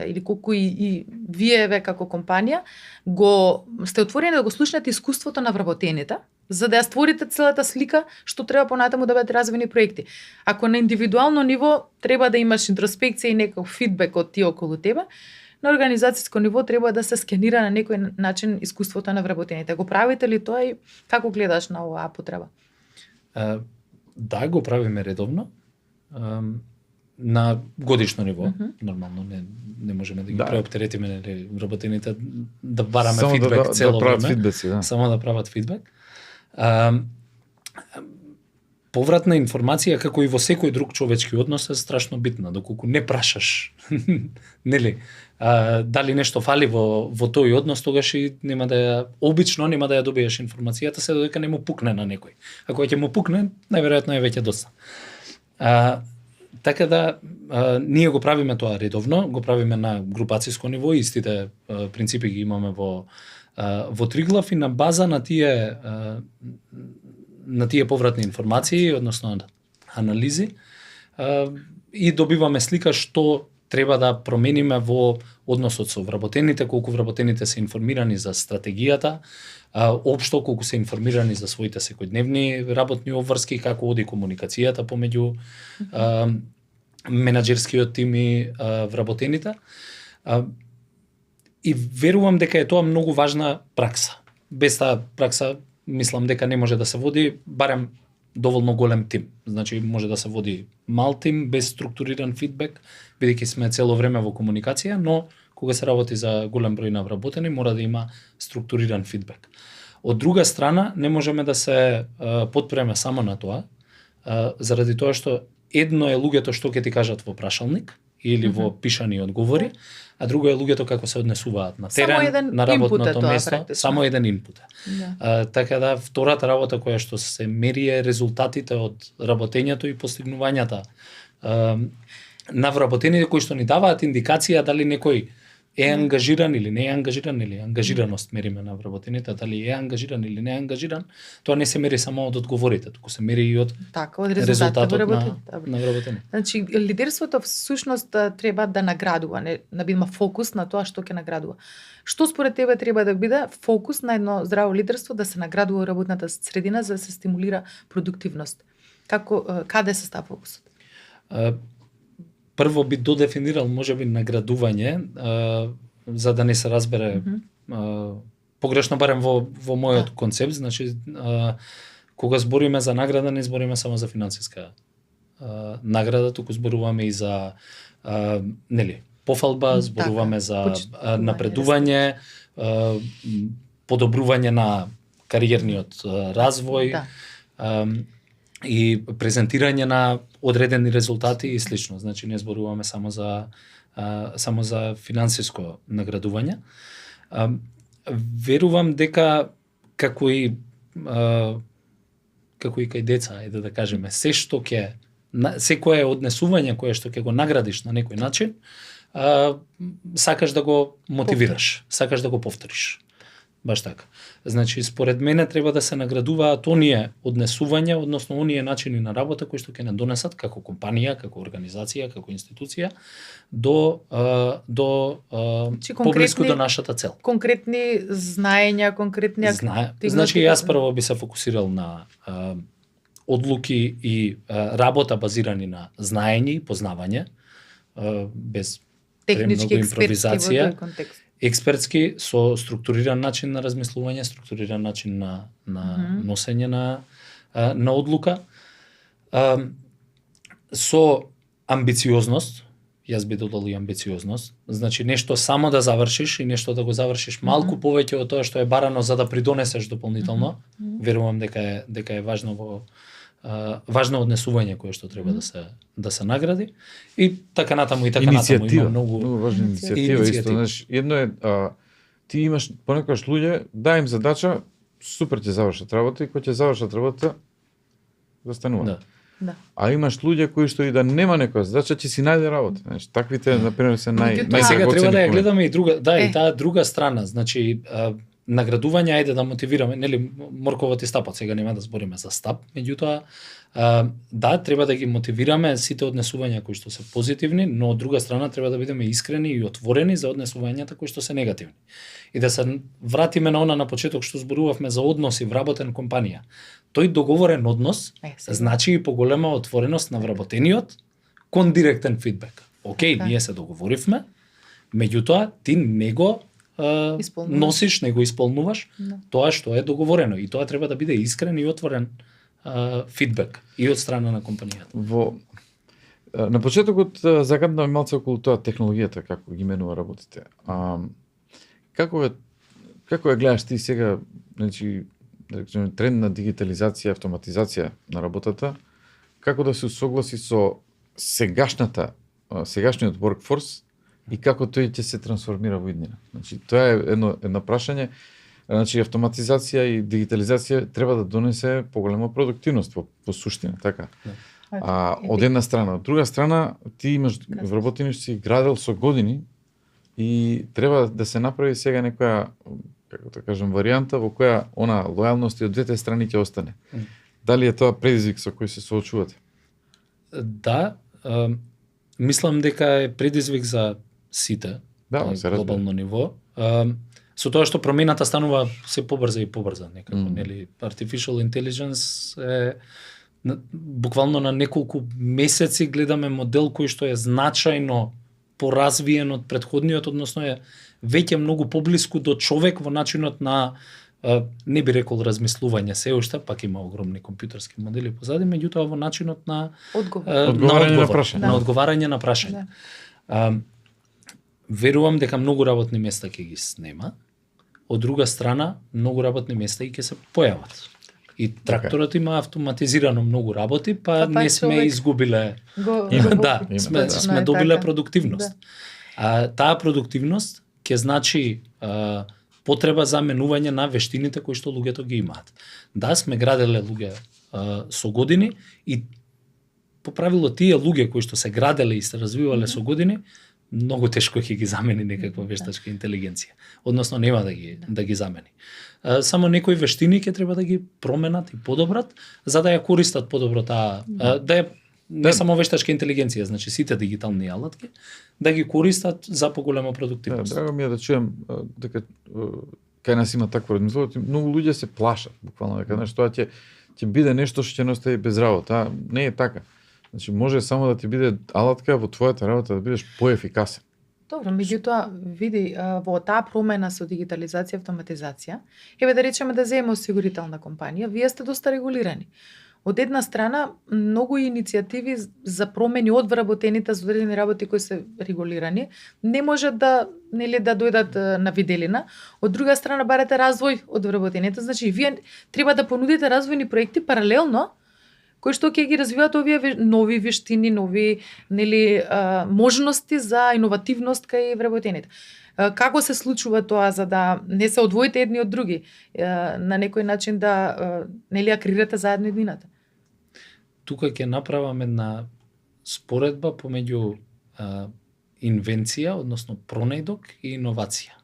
S2: или колку и вие како компанија сте отворени да го слушнете искуството на вработените, за да ја створите целата слика што треба понатаму да бидат развојни проекти. Ако на индивидуално ниво треба да имаш интроспекција и некој фидбек од тие околу тебе, на организацијско ниво треба да се скенира на некој начин искуството на вработените. Го правите ли тоа и како гледаш на оваа потреба?
S1: Да, го правиме редовно. На годишно ниво, нормално не можеме да ги преоптеретиме вработените да бараме само фидбек цело време, само да прават фидбек. Повратна информација, како и во секој друг човечки однос, е страшно битна, доколку не прашаш, нели, дали нешто фали во тој однос, тогаш и обично нема да ја добиеш информацијата, се додека не му пукне на некој. Ако ќе му пукне, најверојатно е веќе доста. Така да, ние го правиме тоа редовно, го правиме на групацијско ниво, истите принципи ги имаме во Триглав и на база на тие повратни информации, односно анализи, и добиваме слика што треба да промениме во односот со вработените, колку вработените се информирани за стратегијата, општо колку се информирани за своите секојдневни работни обврски, како оди комуникацијата помеѓу менаџерскиот тим и вработените. И верувам дека е тоа многу важна пракса. Без таа пракса, мислам дека не може да се води барем доволно голем тим. Значи може да се води мал тим без структуриран фидбек, бидејќи сме цело време во комуникација, но кога се работи за голем број на вработени, мора да има структуриран фидбек. Од друга страна, не можеме да се потпреме само на тоа, заради тоа што едно е луѓето што ќе ти кажат во прашалник или во пишани одговори, а друго е луѓето како се однесуваат на терен, на работното место, само еден инпут. Да. Така да втората работа која што се мери е резултатите од работењето и постигнувањата на вработените кои што ни даваат индикација дали некој е ангажиран или не е ангажиран, или ангажираност мериме на вработените, дали е ангажиран или не е ангажиран, тоа не се мери само од одговорите, туку се мери и од резултатот на вработените.
S2: Значи, лидерството всушност треба да наградува, не да биде фокус на тоа што ќе наградува. Што според тебе треба да биде фокус на едно здраво лидерство да се наградува работната средина за да се стимулира продуктивност? Каде се става фокусот?
S1: Прво би додефинирал можеби наградување, за да не се разбере погрешно барем во мојот концепт, значи кога збориме за награда не збориме само за финансиска награда, туку зборуваме и за пофалба, зборуваме за напредување, подобрување на кариерниот развој. И презентирање на одредени резултати и слично. Значи не зборуваме само за финансиско наградување. Верувам дека како и кај деца, да кажеме, секое однесување кое што ќе го наградиш на некој начин, сакаш да го мотивираш, сакаш да го повториш. Баш така. Значи, според мене треба да се наградуваат оние однесувања, односно оние начини на работа кои што ќе не донесат како компанија, како организација, како институција до поблиску до нашата цел.
S2: Конкретни знаења, конкретни активности.
S1: Значи, јас прво би се фокусирал на одлуки и работа базирани на знаење и познавање, без
S2: технички,
S1: премногу импровизација.
S2: Во тој контекст.
S1: Експертски, со структуриран начин на размислување, структуриран начин на носење на одлука, со амбициозност, јас би додал и амбициозност, значи нешто само да завршиш и нешто да го завршиш малку повеќе од тоа што е барано за да придонесеш дополнително, верувам дека е важно однесување кое што треба да се награди и така натаму има многу
S3: важна иницијатива исто, знаеш, едно е ти имаш понекогаш луѓе дај им задача, супер ќе завршат работа и кога ќе завршат работа застануваат.
S2: Да.
S3: А имаш луѓе кои што и да нема некоја задача ќе си најде работа, знаеш, таквите на пример се
S1: сега треба да ја гледаме и друга, и таа друга страна, значи наградување, ајде да мотивираме, нели морковот и стапот, сега нема да збориме за стап, меѓутоа треба да ги мотивираме сите однесувања кои што се позитивни, но од друга страна треба да бидеме искрени и отворени за однесувањата кои што се негативни. И да се вратиме на она на почеток што зборувавме за односи вработен компанија. Тој договорен однос значи и поголема отвореност на вработениот кон директен фидбек. Океј, ние се договоривме, меѓутоа ти не го носиш, не го исполнуваш тоа што е договорено и тоа треба да биде искрен и отворен фидбек и од страна на компанијата.
S3: На почетокот загаднавме малце околу тоа технологијата како ги менува работите. Како ја гледаш ти сега, значи тренд на дигитализација, автоматизација на работата, како да се согласи со сегашниот workforce и како тој ќе се трансформира во иднина. Значи тоа е едно прашање. Значи автоматизација и дигитализација треба да донесе поголема продуктивност во суштина, така. Од една страна, од друга страна ти имаш вработени што си градел со години и треба да се направи сега некоја, како да кажам, варијанта во која она лојалност од двете страни ќе остане. Дали е тоа предизвик со кој се соочувате?
S1: Да, мислам дека е предизвик за сите на глобално ниво. Со тоа што промената станува се побрза и побрза некако, нели? Artificial intelligence е буквално на неколку месеци гледаме модел кој што е значајно поразвиен од претходниот, односно е веќе многу поблиску до човек во начинот на не би рекол размислување се уште, пак има огромни компјутерски модели позади, меѓутоа во начинот на одговарање на прашање. Верувам дека многу работни места ќе ги снема, од друга страна многу работни места и ќе се појават. И тракторот има автоматизирано многу работи, па не сме
S2: човек
S1: изгубиле
S3: Има,
S1: да,
S3: има,
S1: сме,
S3: да.
S1: сме
S2: Е
S1: добиле
S2: така.
S1: продуктивност. Таа продуктивност ќе значи потреба за менување на вештините кои што луѓето ги имаат. Да, сме граделе луѓе со години и по правило тие луѓе кои што се граделе и се развивале со години, многу тешко ќе ги замени некаква вештачка интелигенција. Односно нема да ги замени. Само некои вештини ќе треба да ги променат и подобрат за да ја користат подобро таа да ја не само вештачка интелигенција, значи сите дигитални алатки да ги користат за поголема продуктивност.
S3: Драго ми е да чуем дека кај нас има такво размислување, многу луѓе се плашат буквално дека знаеш тоа ќе биде нешто што ќе не остави без работа, не е така. Значи може само да ти биде алатка во твојата работа да бидеш поефикасен.
S2: Добро, меѓутоа, види, во таа промена со дигитализација и автоматизација, еве да речеме да земеме осигурителна компанија, вие сте доста регулирани. Од една страна, многу иницијативи за промени од вработените за одредени работи кои се регулирани, не можат да дојдат на виделина. Од друга страна, барате развој од вработените, значи вие треба да понудите развојни проекти паралелно кои што ќе ги развиваат овие нови вештини, нови можности за иновативност кај вработените. Како се случува тоа за да не се одвоите едни од други, на некој начин да ја креирате заедно еднината?
S1: Тука ќе направам една споредба помеѓу инвенција, односно пронајдок и иновација.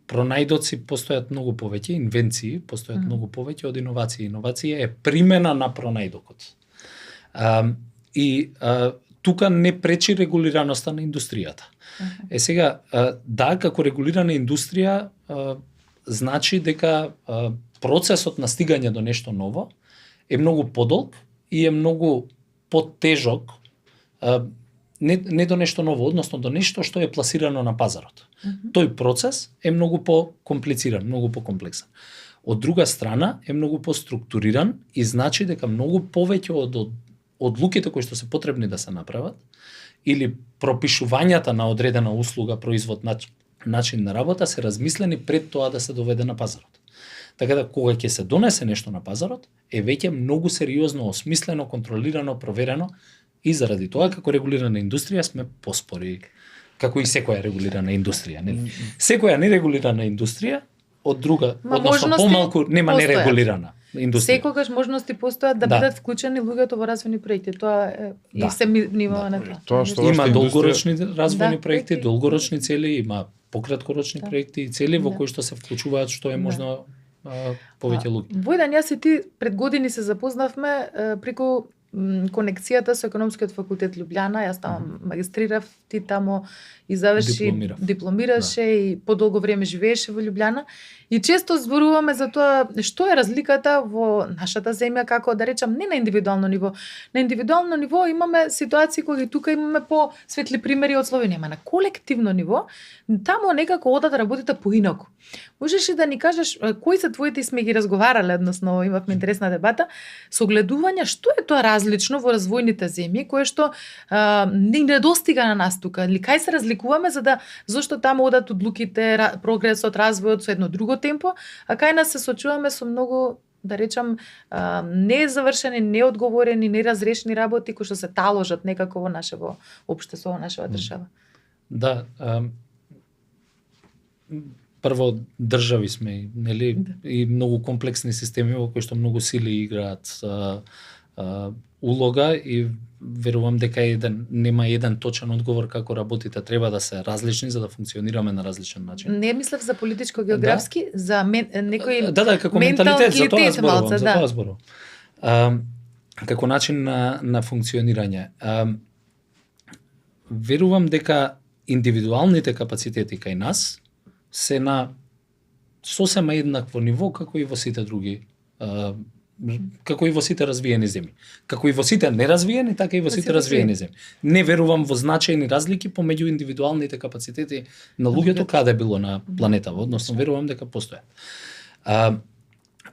S1: Пронајдоци постојат многу повеќе, инвенции постојат многу повеќе од иновации. Иновација е примена на пронајдокот. Тука не пречи регулираноста на индустријата. Сега, да, како регулирана индустрија, значи дека процесот на стигање до нешто ново е многу подолг и е многу потежок, не до нешто ново, односно до нешто што е пласирано на пазарот. Тој процес е многу по-комплициран, многу по-комплексен. Од друга страна е многу по-структуриран и значи дека многу повеќе од одлуките кои што се потребни да се направат или пропишувањата на одредена услуга, производ, начин на работа се размислени пред тоа да се доведе на пазарот. Така да кога ќе се донесе нешто на пазарот, е веќе многу сериозно осмислено, контролирано, проверено и заради тоа како регулирана индустрија сме поспори, како и секоја регулирана индустрија. Секоја нерегулирана индустрија од друга, односно помалку нема нерегулирана индустрија.
S2: Секогаш можности постојат да бидат вклучени луѓето во развојни проекти. Тоа е и се внимава на тоа.
S1: Има долгорочни развојни проекти, долгорочни цели, има пократкорочни проекти и цели во кои што се вклучуваат што е можно повеќе луѓе.
S2: Војдан, јас и ти пред години се запознавме преку конекцијата со економскиот факултет Лјубљана, јас таму магистрирав, ти таму и заврши, дипломираше и подолго време живееше во Лјубљана. И често зборуваме за тоа што е разликата во нашата земја, како да речам, не на индивидуално ниво. На индивидуално ниво имаме ситуации кои тука имаме по-светли примери од Словенија, на колективно ниво, таму некако одат работите поинаку. Можеш ли да ни кажеш кои се твоите, сме ги разговарале, односно имавме интересна дебата, согледување што е тоа различно во развојните земји, кое што не достига на нас тука, или кај се разликуваме зашто таму одат одлуките, прогресот, развојот со едно друго темпо, а кај нас се сочуваме со многу, да речам, незавршени, неодговорени, неразрешени работи кои што се таложат некако во нашево општество, во нашава држава.
S1: Да, прво држави сме, нели, и многу комплексни системи во кои што многу сили играат улога и верувам дека нема еден точен одговор како работите треба да се различни за да функционираме на различен начин.
S2: Не мислев за политичко-географски, за некој
S1: како менталитет, за тоа зборувам. Како начин на функционирање. Верувам дека индивидуалните капацитети кај нас се на сосема еднакво ниво како и во сите други како и во сите развиени земји. Како и во сите неразвиени, така и во сите развиени земји. Не верувам во значајни разлики помеѓу индивидуалните капацитети на луѓето каде било на планетава, односно верувам дека постојат.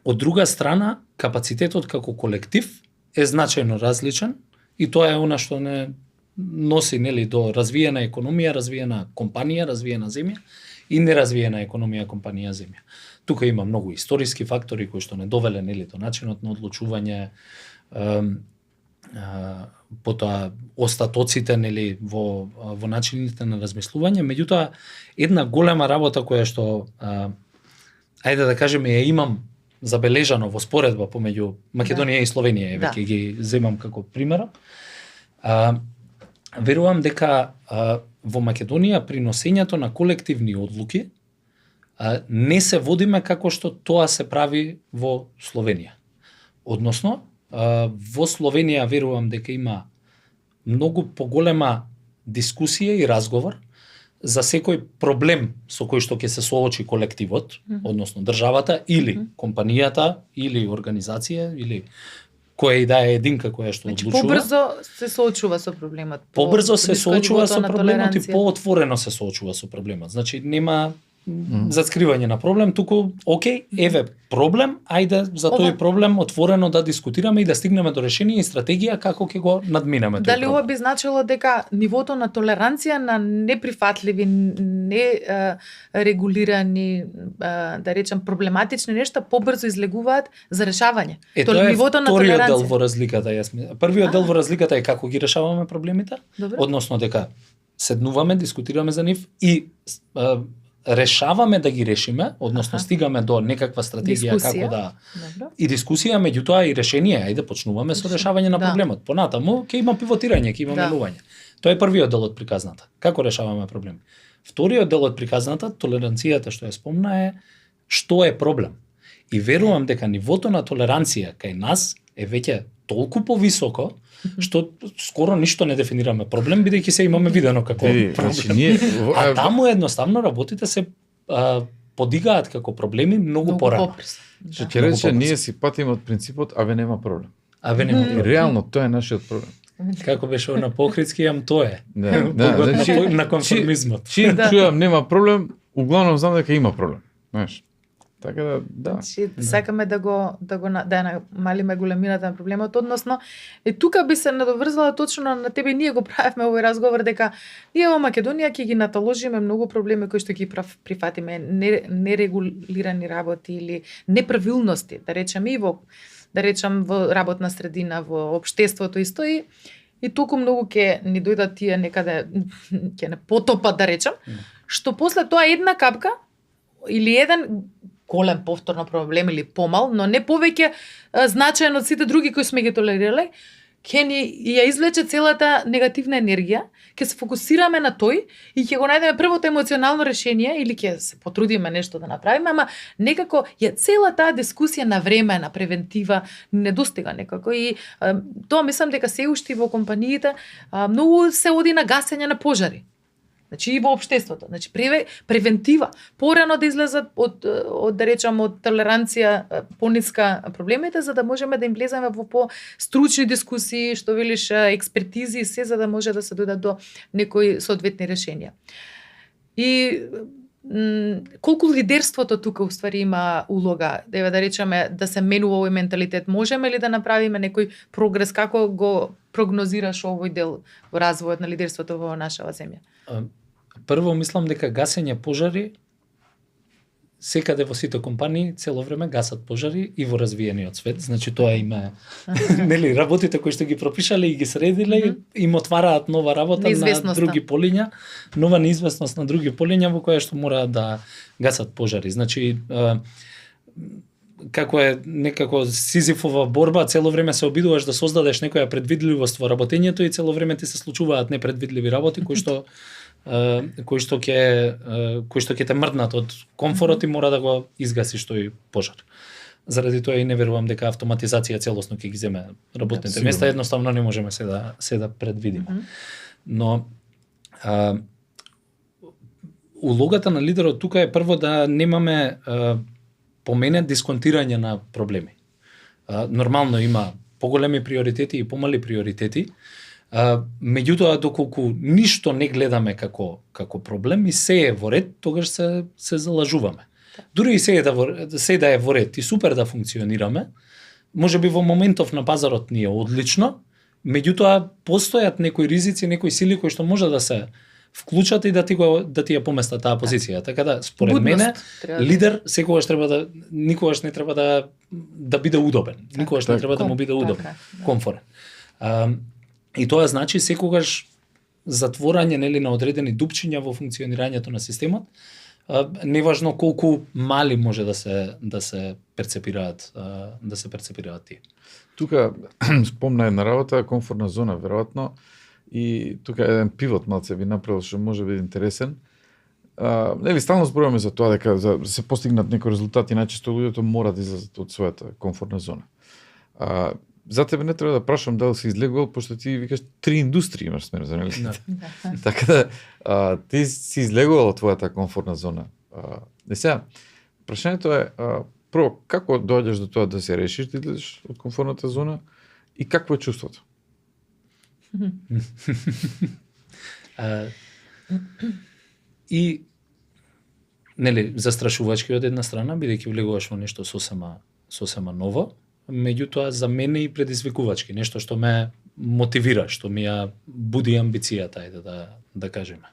S1: Од друга страна, капацитетот како колектив е значајно различен и тоа е она што не носи, нели, до развиена економија, развиена компанија, развиена земја и неразвиена економија компанија земја. Тука има многу историски фактори кои што не довеле нели до начинот на одлучување, потоа остатоците нели во начините на размислување, меѓутоа една голема работа која што ајде да кажеме ја имам забележано во споредба помеѓу Македонија и Словенија, веќе ги земам како пример. Верувам дека во Македонија при носењето на колективни одлуки не се водиме како што тоа се прави во Словенија. Односно, во Словенија верувам дека има многу поголема дискусија и разговор за секој проблем со кој што ќе се соочи колективот, односно државата или компанијата или организација или која и да е единка која што одлучува.
S2: Побрзо се соочува со проблемот.
S1: Побрзо се соочува со проблемот и поотворено се соочува со проблемот. Значи нема заскривање на проблем, туку окей, еве проблем, ајде за тој проблем отворено да дискутираме и да стигнеме до решение и стратегија како ќе го надминеме тој проблем.
S2: Дали ова би значило дека нивото на толеранција на неприфатливи, нерегулирани, да речем проблематични нешта побрзо излегуваат за решавање?
S1: Тоа е вториот дел во разликата, Првиот дел во разликата е како ги решаваме проблемите, односно дека седнуваме, дискутираме за нив и решаваме да ги решиме, односно стигаме до некаква стратегија како да и дискусија, меѓутоа и решение, ајде почнуваме со решавање на проблемот. Понатаму ќе има пивотирање, ќе има менување. Тоа е првиот дел од приказната. Како решаваме проблеми? Вториот дел од приказната, толеранцијата што ја спомна е што е проблем. И верувам дека нивото на толеранција кај нас е веќе толку повисоко што скоро ништо не дефинираме проблем, бидејќи се имаме видено како проблем. А таму едноставно работите се подигаат како проблеми многу порано.
S3: Што ќе рече, ние си патиме од принципот, аве нема проблем.
S1: Аве нема проблем.
S3: Реално тоа е нашиот проблем.
S1: Како беше на похридски, тоа е. На конформизмот.
S3: Чим чујам нема проблем, углавном знам дека има проблем. Знаеш? Така да.
S2: Сакаме да намалиме големината на проблемот, односно тука би се надоврзала точно на тебе, ние го правевме овој разговор дека ние во Македонија ќе ги наталожиме многу проблеми кои што ги прифатиме, нерегулирани работи или неправилности, да речеме и во работна средина, во општеството исто и толку многу ќе ни дојдат тие некаде ќе не потопат, да речем, што после тоа една капка или еден голем повторно проблем или помал, но не повеќе значаен од сите други кои сме ги толерирале, ќе ни ја извлече целата негативна енергија, ќе се фокусираме на тој и ќе го најдеме првото емоционално решение или ќе се потрудиме нешто да направиме, ама некако цела таа дискусија на време, на превентива не достига некако и тоа мислам дека се уште во компаниите многу се оди на гасење на пожари. Значи и во општеството, значи превентива, порано да излезат од да речам од толеранција пониска проблемите за да можеме да им влеземе во по-стручни дискусии, што велиш експертизи и се за да може да се дојдат до некои соодветни решенија. И колку лидерството тука уствари има улога, да речеме да се менува овој менталитет, можеме ли да направиме некој прогрес, како го прогнозираш овој дел во развојот на лидерството во нашава земја?
S1: Прво мислам дека гасење пожари секаде во сите компании цело време гасат пожари и во развиениот свет, значи тоа има нели работите кои што ги пропишале и ги средиле им отвараат нова работа на други полиња, нова неизвестност на други полиња во која што мораат да гасат пожари. Значи како е некако сизифова борба, цело време се обидуваш да создадеш некоја предвидливост во работењето и цело време ти се случуваат непредвидливи работи кои што ќе те мрднат од комфорот и мора да го изгасиш тој пожар. Заради тоа и не верувам дека автоматизација целосно ќе ги земе работните места, едноставно не можеме се да предвидиме. Но улогата на лидерот тука е прво да немаме по мене дисконтирање на проблеми. Нормално има поголеми приоритети и помали приоритети, меѓутоа доколку ништо не гледаме како проблем и се е во ред, тогаш се залажуваме. Дури и се да е во ред и супер да функционираме, можеби во моментов на пазарот ни е одлично, меѓутоа постојат некои ризици, некои сили кои што може да се вклучат и да ти ја поместат таа позиција. Така да според
S2: Будност
S1: мене
S2: треба да
S1: лидер секогаш треба никогаш не треба да биде удобен. Никогаш не треба да му биде удобен,
S2: Така, да.
S1: комфорен. И тоа значи секогаш затворање нели на одредени дупчиња во функционирањето на системот. Неважно колку мали може да се перцепираат тие.
S3: Тука спомна една работа, комфортна зона веројатно, и тука еден пивот малце би направил што може биде интересен. Нели стално зборуваме за тоа дека за да се постигнат некои резултати, најчесто луѓето мора да излезат од својата комфортна зона. За тебе не треба да прашам дали си излегувал, пошто ти викаш 3 индустрии имаш смер за нели.
S2: Да.
S3: Така да ти си излегувал од твојата комфортна зона. Сега, прашањето е прво како доаѓаш до тоа да се решиш да излезеш од комфортната зона и какво е чувството?
S1: И нели застрашувачки од една страна, бидејќи влегуваш во нешто сосема ново, меѓутоа за мене и предизвикувачки, нешто што ме мотивира, што ми ја буди амбицијата, ајде да кажеме.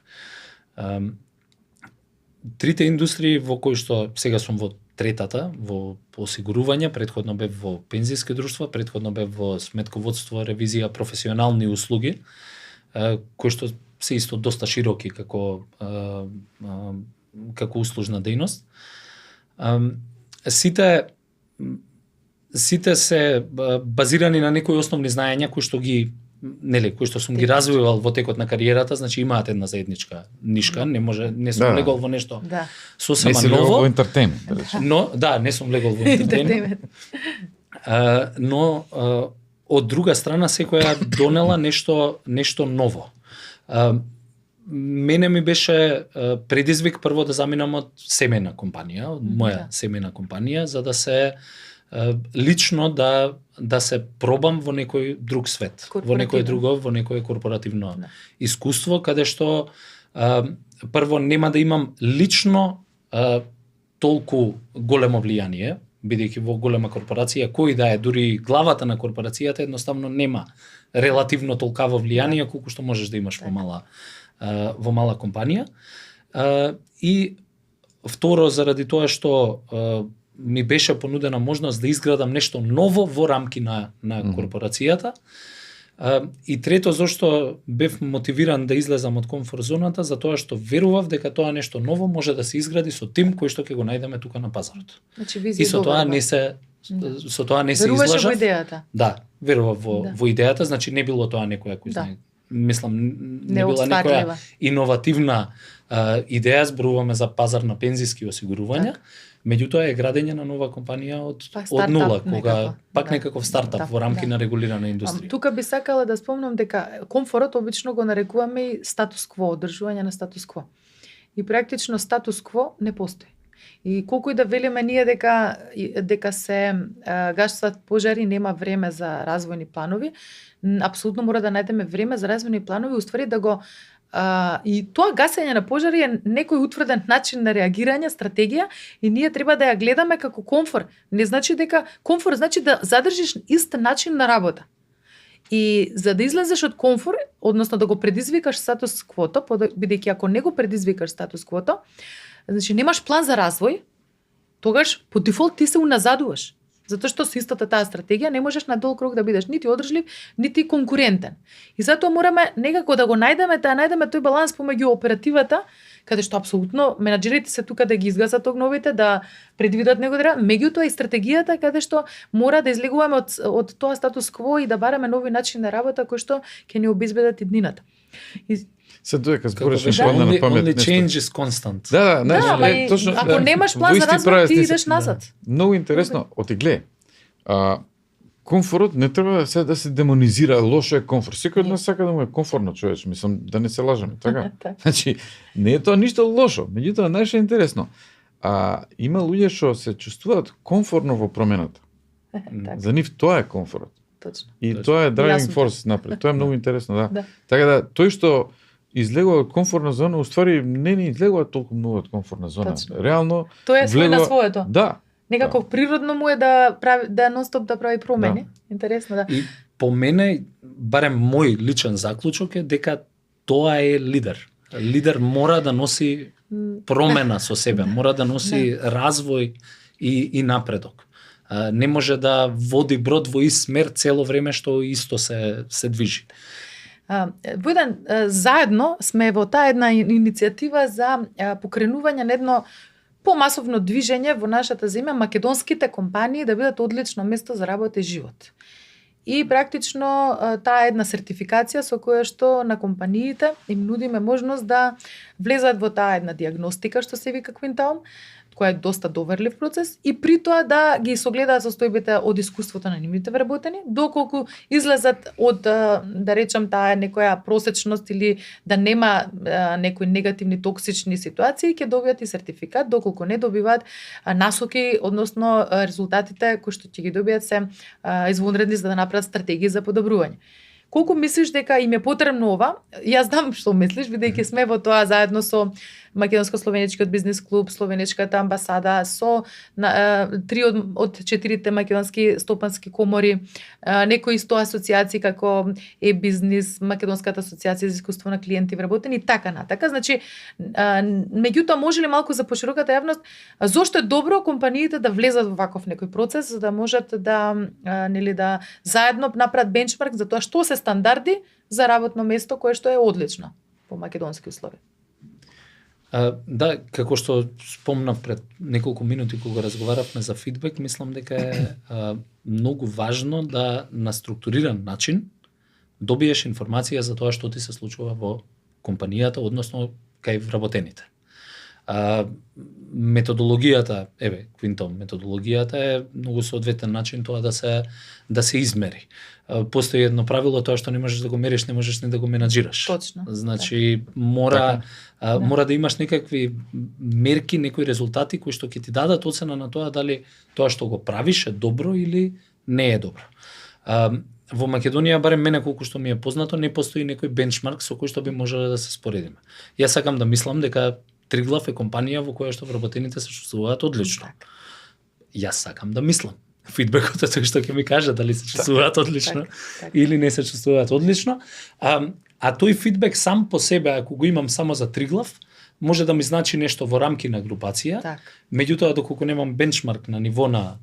S1: Трите индустрии во кои што сега сум во третата, во осигурување, претходно бев во пензиски друштва, претходно бев во сметководство, ревизија, професионални услуги, кои што се исто доста широки како услужна дејност. Сите се базирани на некои основни знаења кои што сум ги развивал во текот на кариерата, значи имаат една заедничка нишка, не сум легол во нешто сосема
S3: ново. Не си легол во ентертеймент, да речем.
S1: Но не сум легол во ентертеймент. Но од друга страна секоја донела нешто ново. Мене ми беше предизвик прво да заминам од семејна компанија, од моја семејна компанија, за да се лично да се пробам во некој друг свет, во некое корпоративно искуство, каде што прво нема да имам лично толку големо влијание, бидејќи во голема корпорација, кој да е, дури главата на корпорацијата едноставно нема релативно толкаво влијание колку што можеш да имаш во мала компанија. И второ, заради тоа што ми беше понудена можност да изградам нешто ново во рамки на корпорацијата. И трето, зашто бев мотивиран да излезам од комфорт зоната, затоа што верував дека тоа нешто ново може да се изгради со тим кој што ќе го најдеме тука на пазарот.
S2: И
S1: со тоа не се
S2: Веруваше
S1: излажав.
S2: во идејата.
S1: Да, верував во идејата, значи не било тоа некоја кој знае. Мислам, не била некоја иновативна идеја, зборуваме за пазар на пензиски осигурувања. Меѓутоа е градење на нова компанија од нула, кога некаков стартап во рамки на регулирана индустрија.
S2: Тука би сакала да спомнам дека комфорот обично го нарекуваме и статус кво, одржување на статус кво. И практично статус кво не постои. И колку и да велиме ние дека се гасат пожари, нема време за развојни планови, апсолутно мора да најдеме време за развојни планови, уствари да го и тоа гасење на пожари е некој утврден начин на реагирање, стратегија, и ние треба да ја гледаме како комфор. Не значи дека комфор значи да задржиш ист начин на работа. И за да излезеш од комфор, односно да го предизвикаш статус квото, бидејќи ако не го предизвикаш статус квото, значи немаш план за развој, тогаш по дефолт ти се уназадуваш. Затоа што со истата таа стратегија не можеш на долг рок да бидеш нити одржлив, нити конкурентен. И затоа мораме некако да го најдеме тој баланс помеѓу оперативата, каде што апсолутно менаџерите се тука да ги изгасат огновите, да предвидат меѓутоа и стратегијата каде што мора да излегуваме од тоа статус кво и да бараме нови начини на работа кои што ќе ни обезбедат иднината.
S3: Се доека збориш падна на памет
S1: нешто. Only change is constant.
S3: Да, точно.
S2: Ако немаш план за развој, ти идеш назад.
S3: Многу интересно, гледа. Комфорот не треба да се демонизира, лошо е комфорт. Секој од нас сака да му е комфортно, човече, мислам да не се лажеме, така? Значи, не е тоа ништо лошо, меѓутоа најше интересно. Има луѓе што се чувствуваат комфортно во промената. За нив тоа е комфорт.
S2: Точно.
S3: И тоа е driving force напред. Тоа е многу интересно, да. Така да тој што излегува од комфортна зона, уствари не излегува толку многу од комфортна зона. Реално
S2: тоа е свој на своето.
S3: Да.
S2: Некако природно му е да прави нонстоп да прави промени. Интересно, да.
S1: И по мене, барем мој личен заклучок е дека тоа е лидер. Лидер мора да носи промена со себе, мора да носи развој и напредок. Не може да води брод во ист смер цело време што исто се движи.
S2: Во еден заедно сме во таа една иницијатива за покренување на едно помасовно движење во нашата земја, македонските компании да бидат одлично место за работа и живот. И практично таа една сертификација со која што на компаниите им нудиме можност да влезат во таа една диагностика што се вика Quintaum, која е доста доверлив процес, и при тоа да ги согледаат состојбите од искуството на нивните вработени, доколку излезат од, да речам, таа некоја просечност или да нема некои негативни токсични ситуации, ќе добијат и сертификат, доколку не добиваат насоки, односно резултатите кои што ќе ги добијат се извонредни за да направат стратегии за подобрување. Колку мислиш дека им е потребно ова? Јас знам што мислиш, бидејќи сме во тоа заедно со Македонско-словенечкиот бизнис клуб, Словенечката амбасада, со 3 од 4 македонски стопански комори, некои исто асоцијации како е-бизнис, Македонската асоциација за искуство на клиенти вработени и така натака. Значи, меѓутоа може ли малку за пошироката јавност, зошто е добро компаниите да влезат во ваков некој процес за да можат да да заедно направат бенчмарк за тоа што се стандарди за работно место кое што е одлично по македонски услови.
S1: Да, како што спомнав пред неколку минути кога разговаравме за фидбек, мислам дека е многу важно да на структуриран начин добиеш информација за тоа што ти се случува во компанијата, односно кај вработените. Методологијата, Quintaum, методологијата е многу соодветен начин тоа да се измери. Постои едно правило, тоа што не можеш да го мериш, не можеш ни да го менаџираш.
S2: Точно.
S1: Значи, мора да имаш некакви мерки, некои резултати кои што ќе ти дадат оцена на тоа дали тоа што го правиш е добро или не е добро. Во Македонија, барем мене колку што ми е познато, не постои некој бенчмарк со кој што би можеле да се споредиме. Јас сакам да мислам дека Триглав е компанија во која што вработените се чувствуваат одлично. Јас сакам да мислам. Фидбекот е тој што ќе ми каже дали се чувствуваат одлично или не се чувствуваат одлично. А тој фидбек сам по себе, ако го имам само за Триглав, може да ми значи нешто во рамки на групација. Меѓутоа, доколку немам бенчмарк на ниво на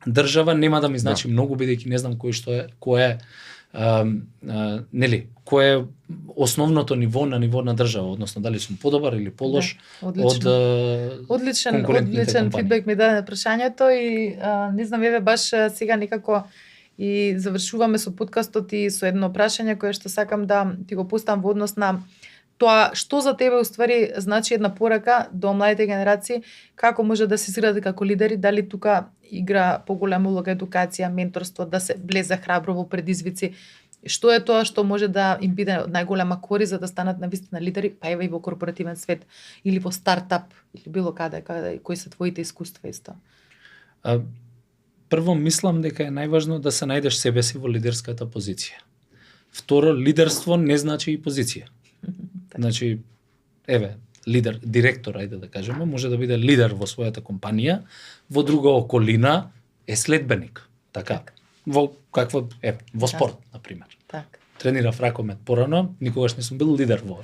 S1: држава, нема да ми значи многу, бидејќи не знам кој е основното ниво на држава, односно дали сум подобар или полош од
S2: одличен фидбек ми даде прашањето и не знам, баш сега некако и завршуваме со подкастот и со едно прашање кое што сакам да ти го поставам во однос на тоа што за тебе уствари значи една порака до младите генерации, како може да се изградат како лидери, дали тука игра поголема улога едукација, менторство, да се влезе храбро во предизвици. Што е тоа што може да им биде од најголема корист за да станат навистина лидери, па ева и во корпоративен свет или во стартап или било каде кои се твоите искуства исто?
S1: Прво мислам дека е најважно да се најдеш себе си во лидерската позиција. Второ, лидерство не значи и позиција. Значи, лидер, директор, ајде да кажеме, може да биде лидер во својата компанија, во друга околина е следбеник. Така. Во во спорт, например. Тренирав ракомет порано, никогаш не сум бил лидер во.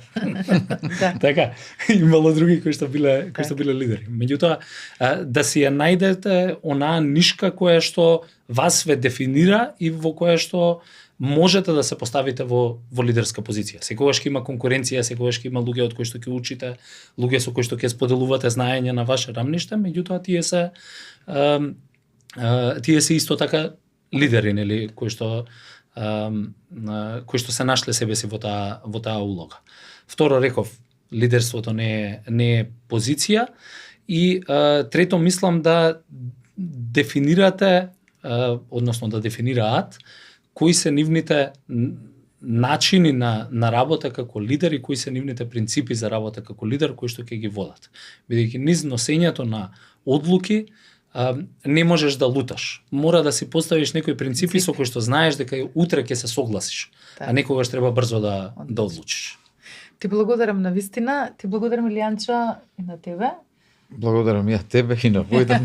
S1: Така, имало други кои што биле лидери. Меѓутоа, да си ја најдете онаа нишка која што вас ве дефинира и во која што можете да се поставите во лидерска позиција. Секогаш ќе има конкуренција, секогаш ќе има луѓе од кои што ќе учите, луѓе со кои што ќе споделувате знаење на ваше рамниште, меѓутоа тие се исто така лидери, нели, кои што се нашле себе си во таа улога. Второ, реков, лидерството не е позиција и трето, мислам да дефинирате, односно да дефинираат кои се нивните начини на работа како лидер и кои се нивните принципи за работа како лидер кои што ќе ги водат. Бидејќи низ носењето на одлуки не можеш да луташ. Мора да си поставиш некои принципи со кои што знаеш дека утре ќе се согласиш, а некогаш треба брзо да одлучиш.
S2: Ти благодарам на вистина, ти благодарам Илијанчо и на тебе.
S3: Благодарам ја тебе и на Војдан.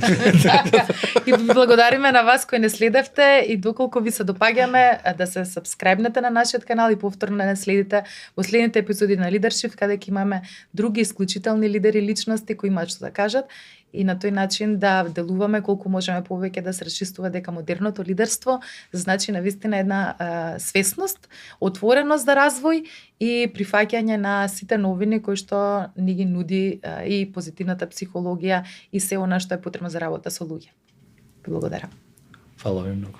S2: И благодариме на вас кои не следевте и доколку ви се допаѓаме да се сабскрајбнете на нашиот канал и повторно да не следите во следните епизоди на Leadership, каде ќе имаме други исклучителни лидери личности кои имаат што да кажат и на тој начин да делуваме колку можеме повеќе да се расчистува дека модерното лидерство значи навистина една свесност, отвореност за развој и прифаќање на сите новини кои што ни ги нуди и позитивната психологија и се она што е потребно за работа со луѓе. Благодарам.
S1: Фала ви многу.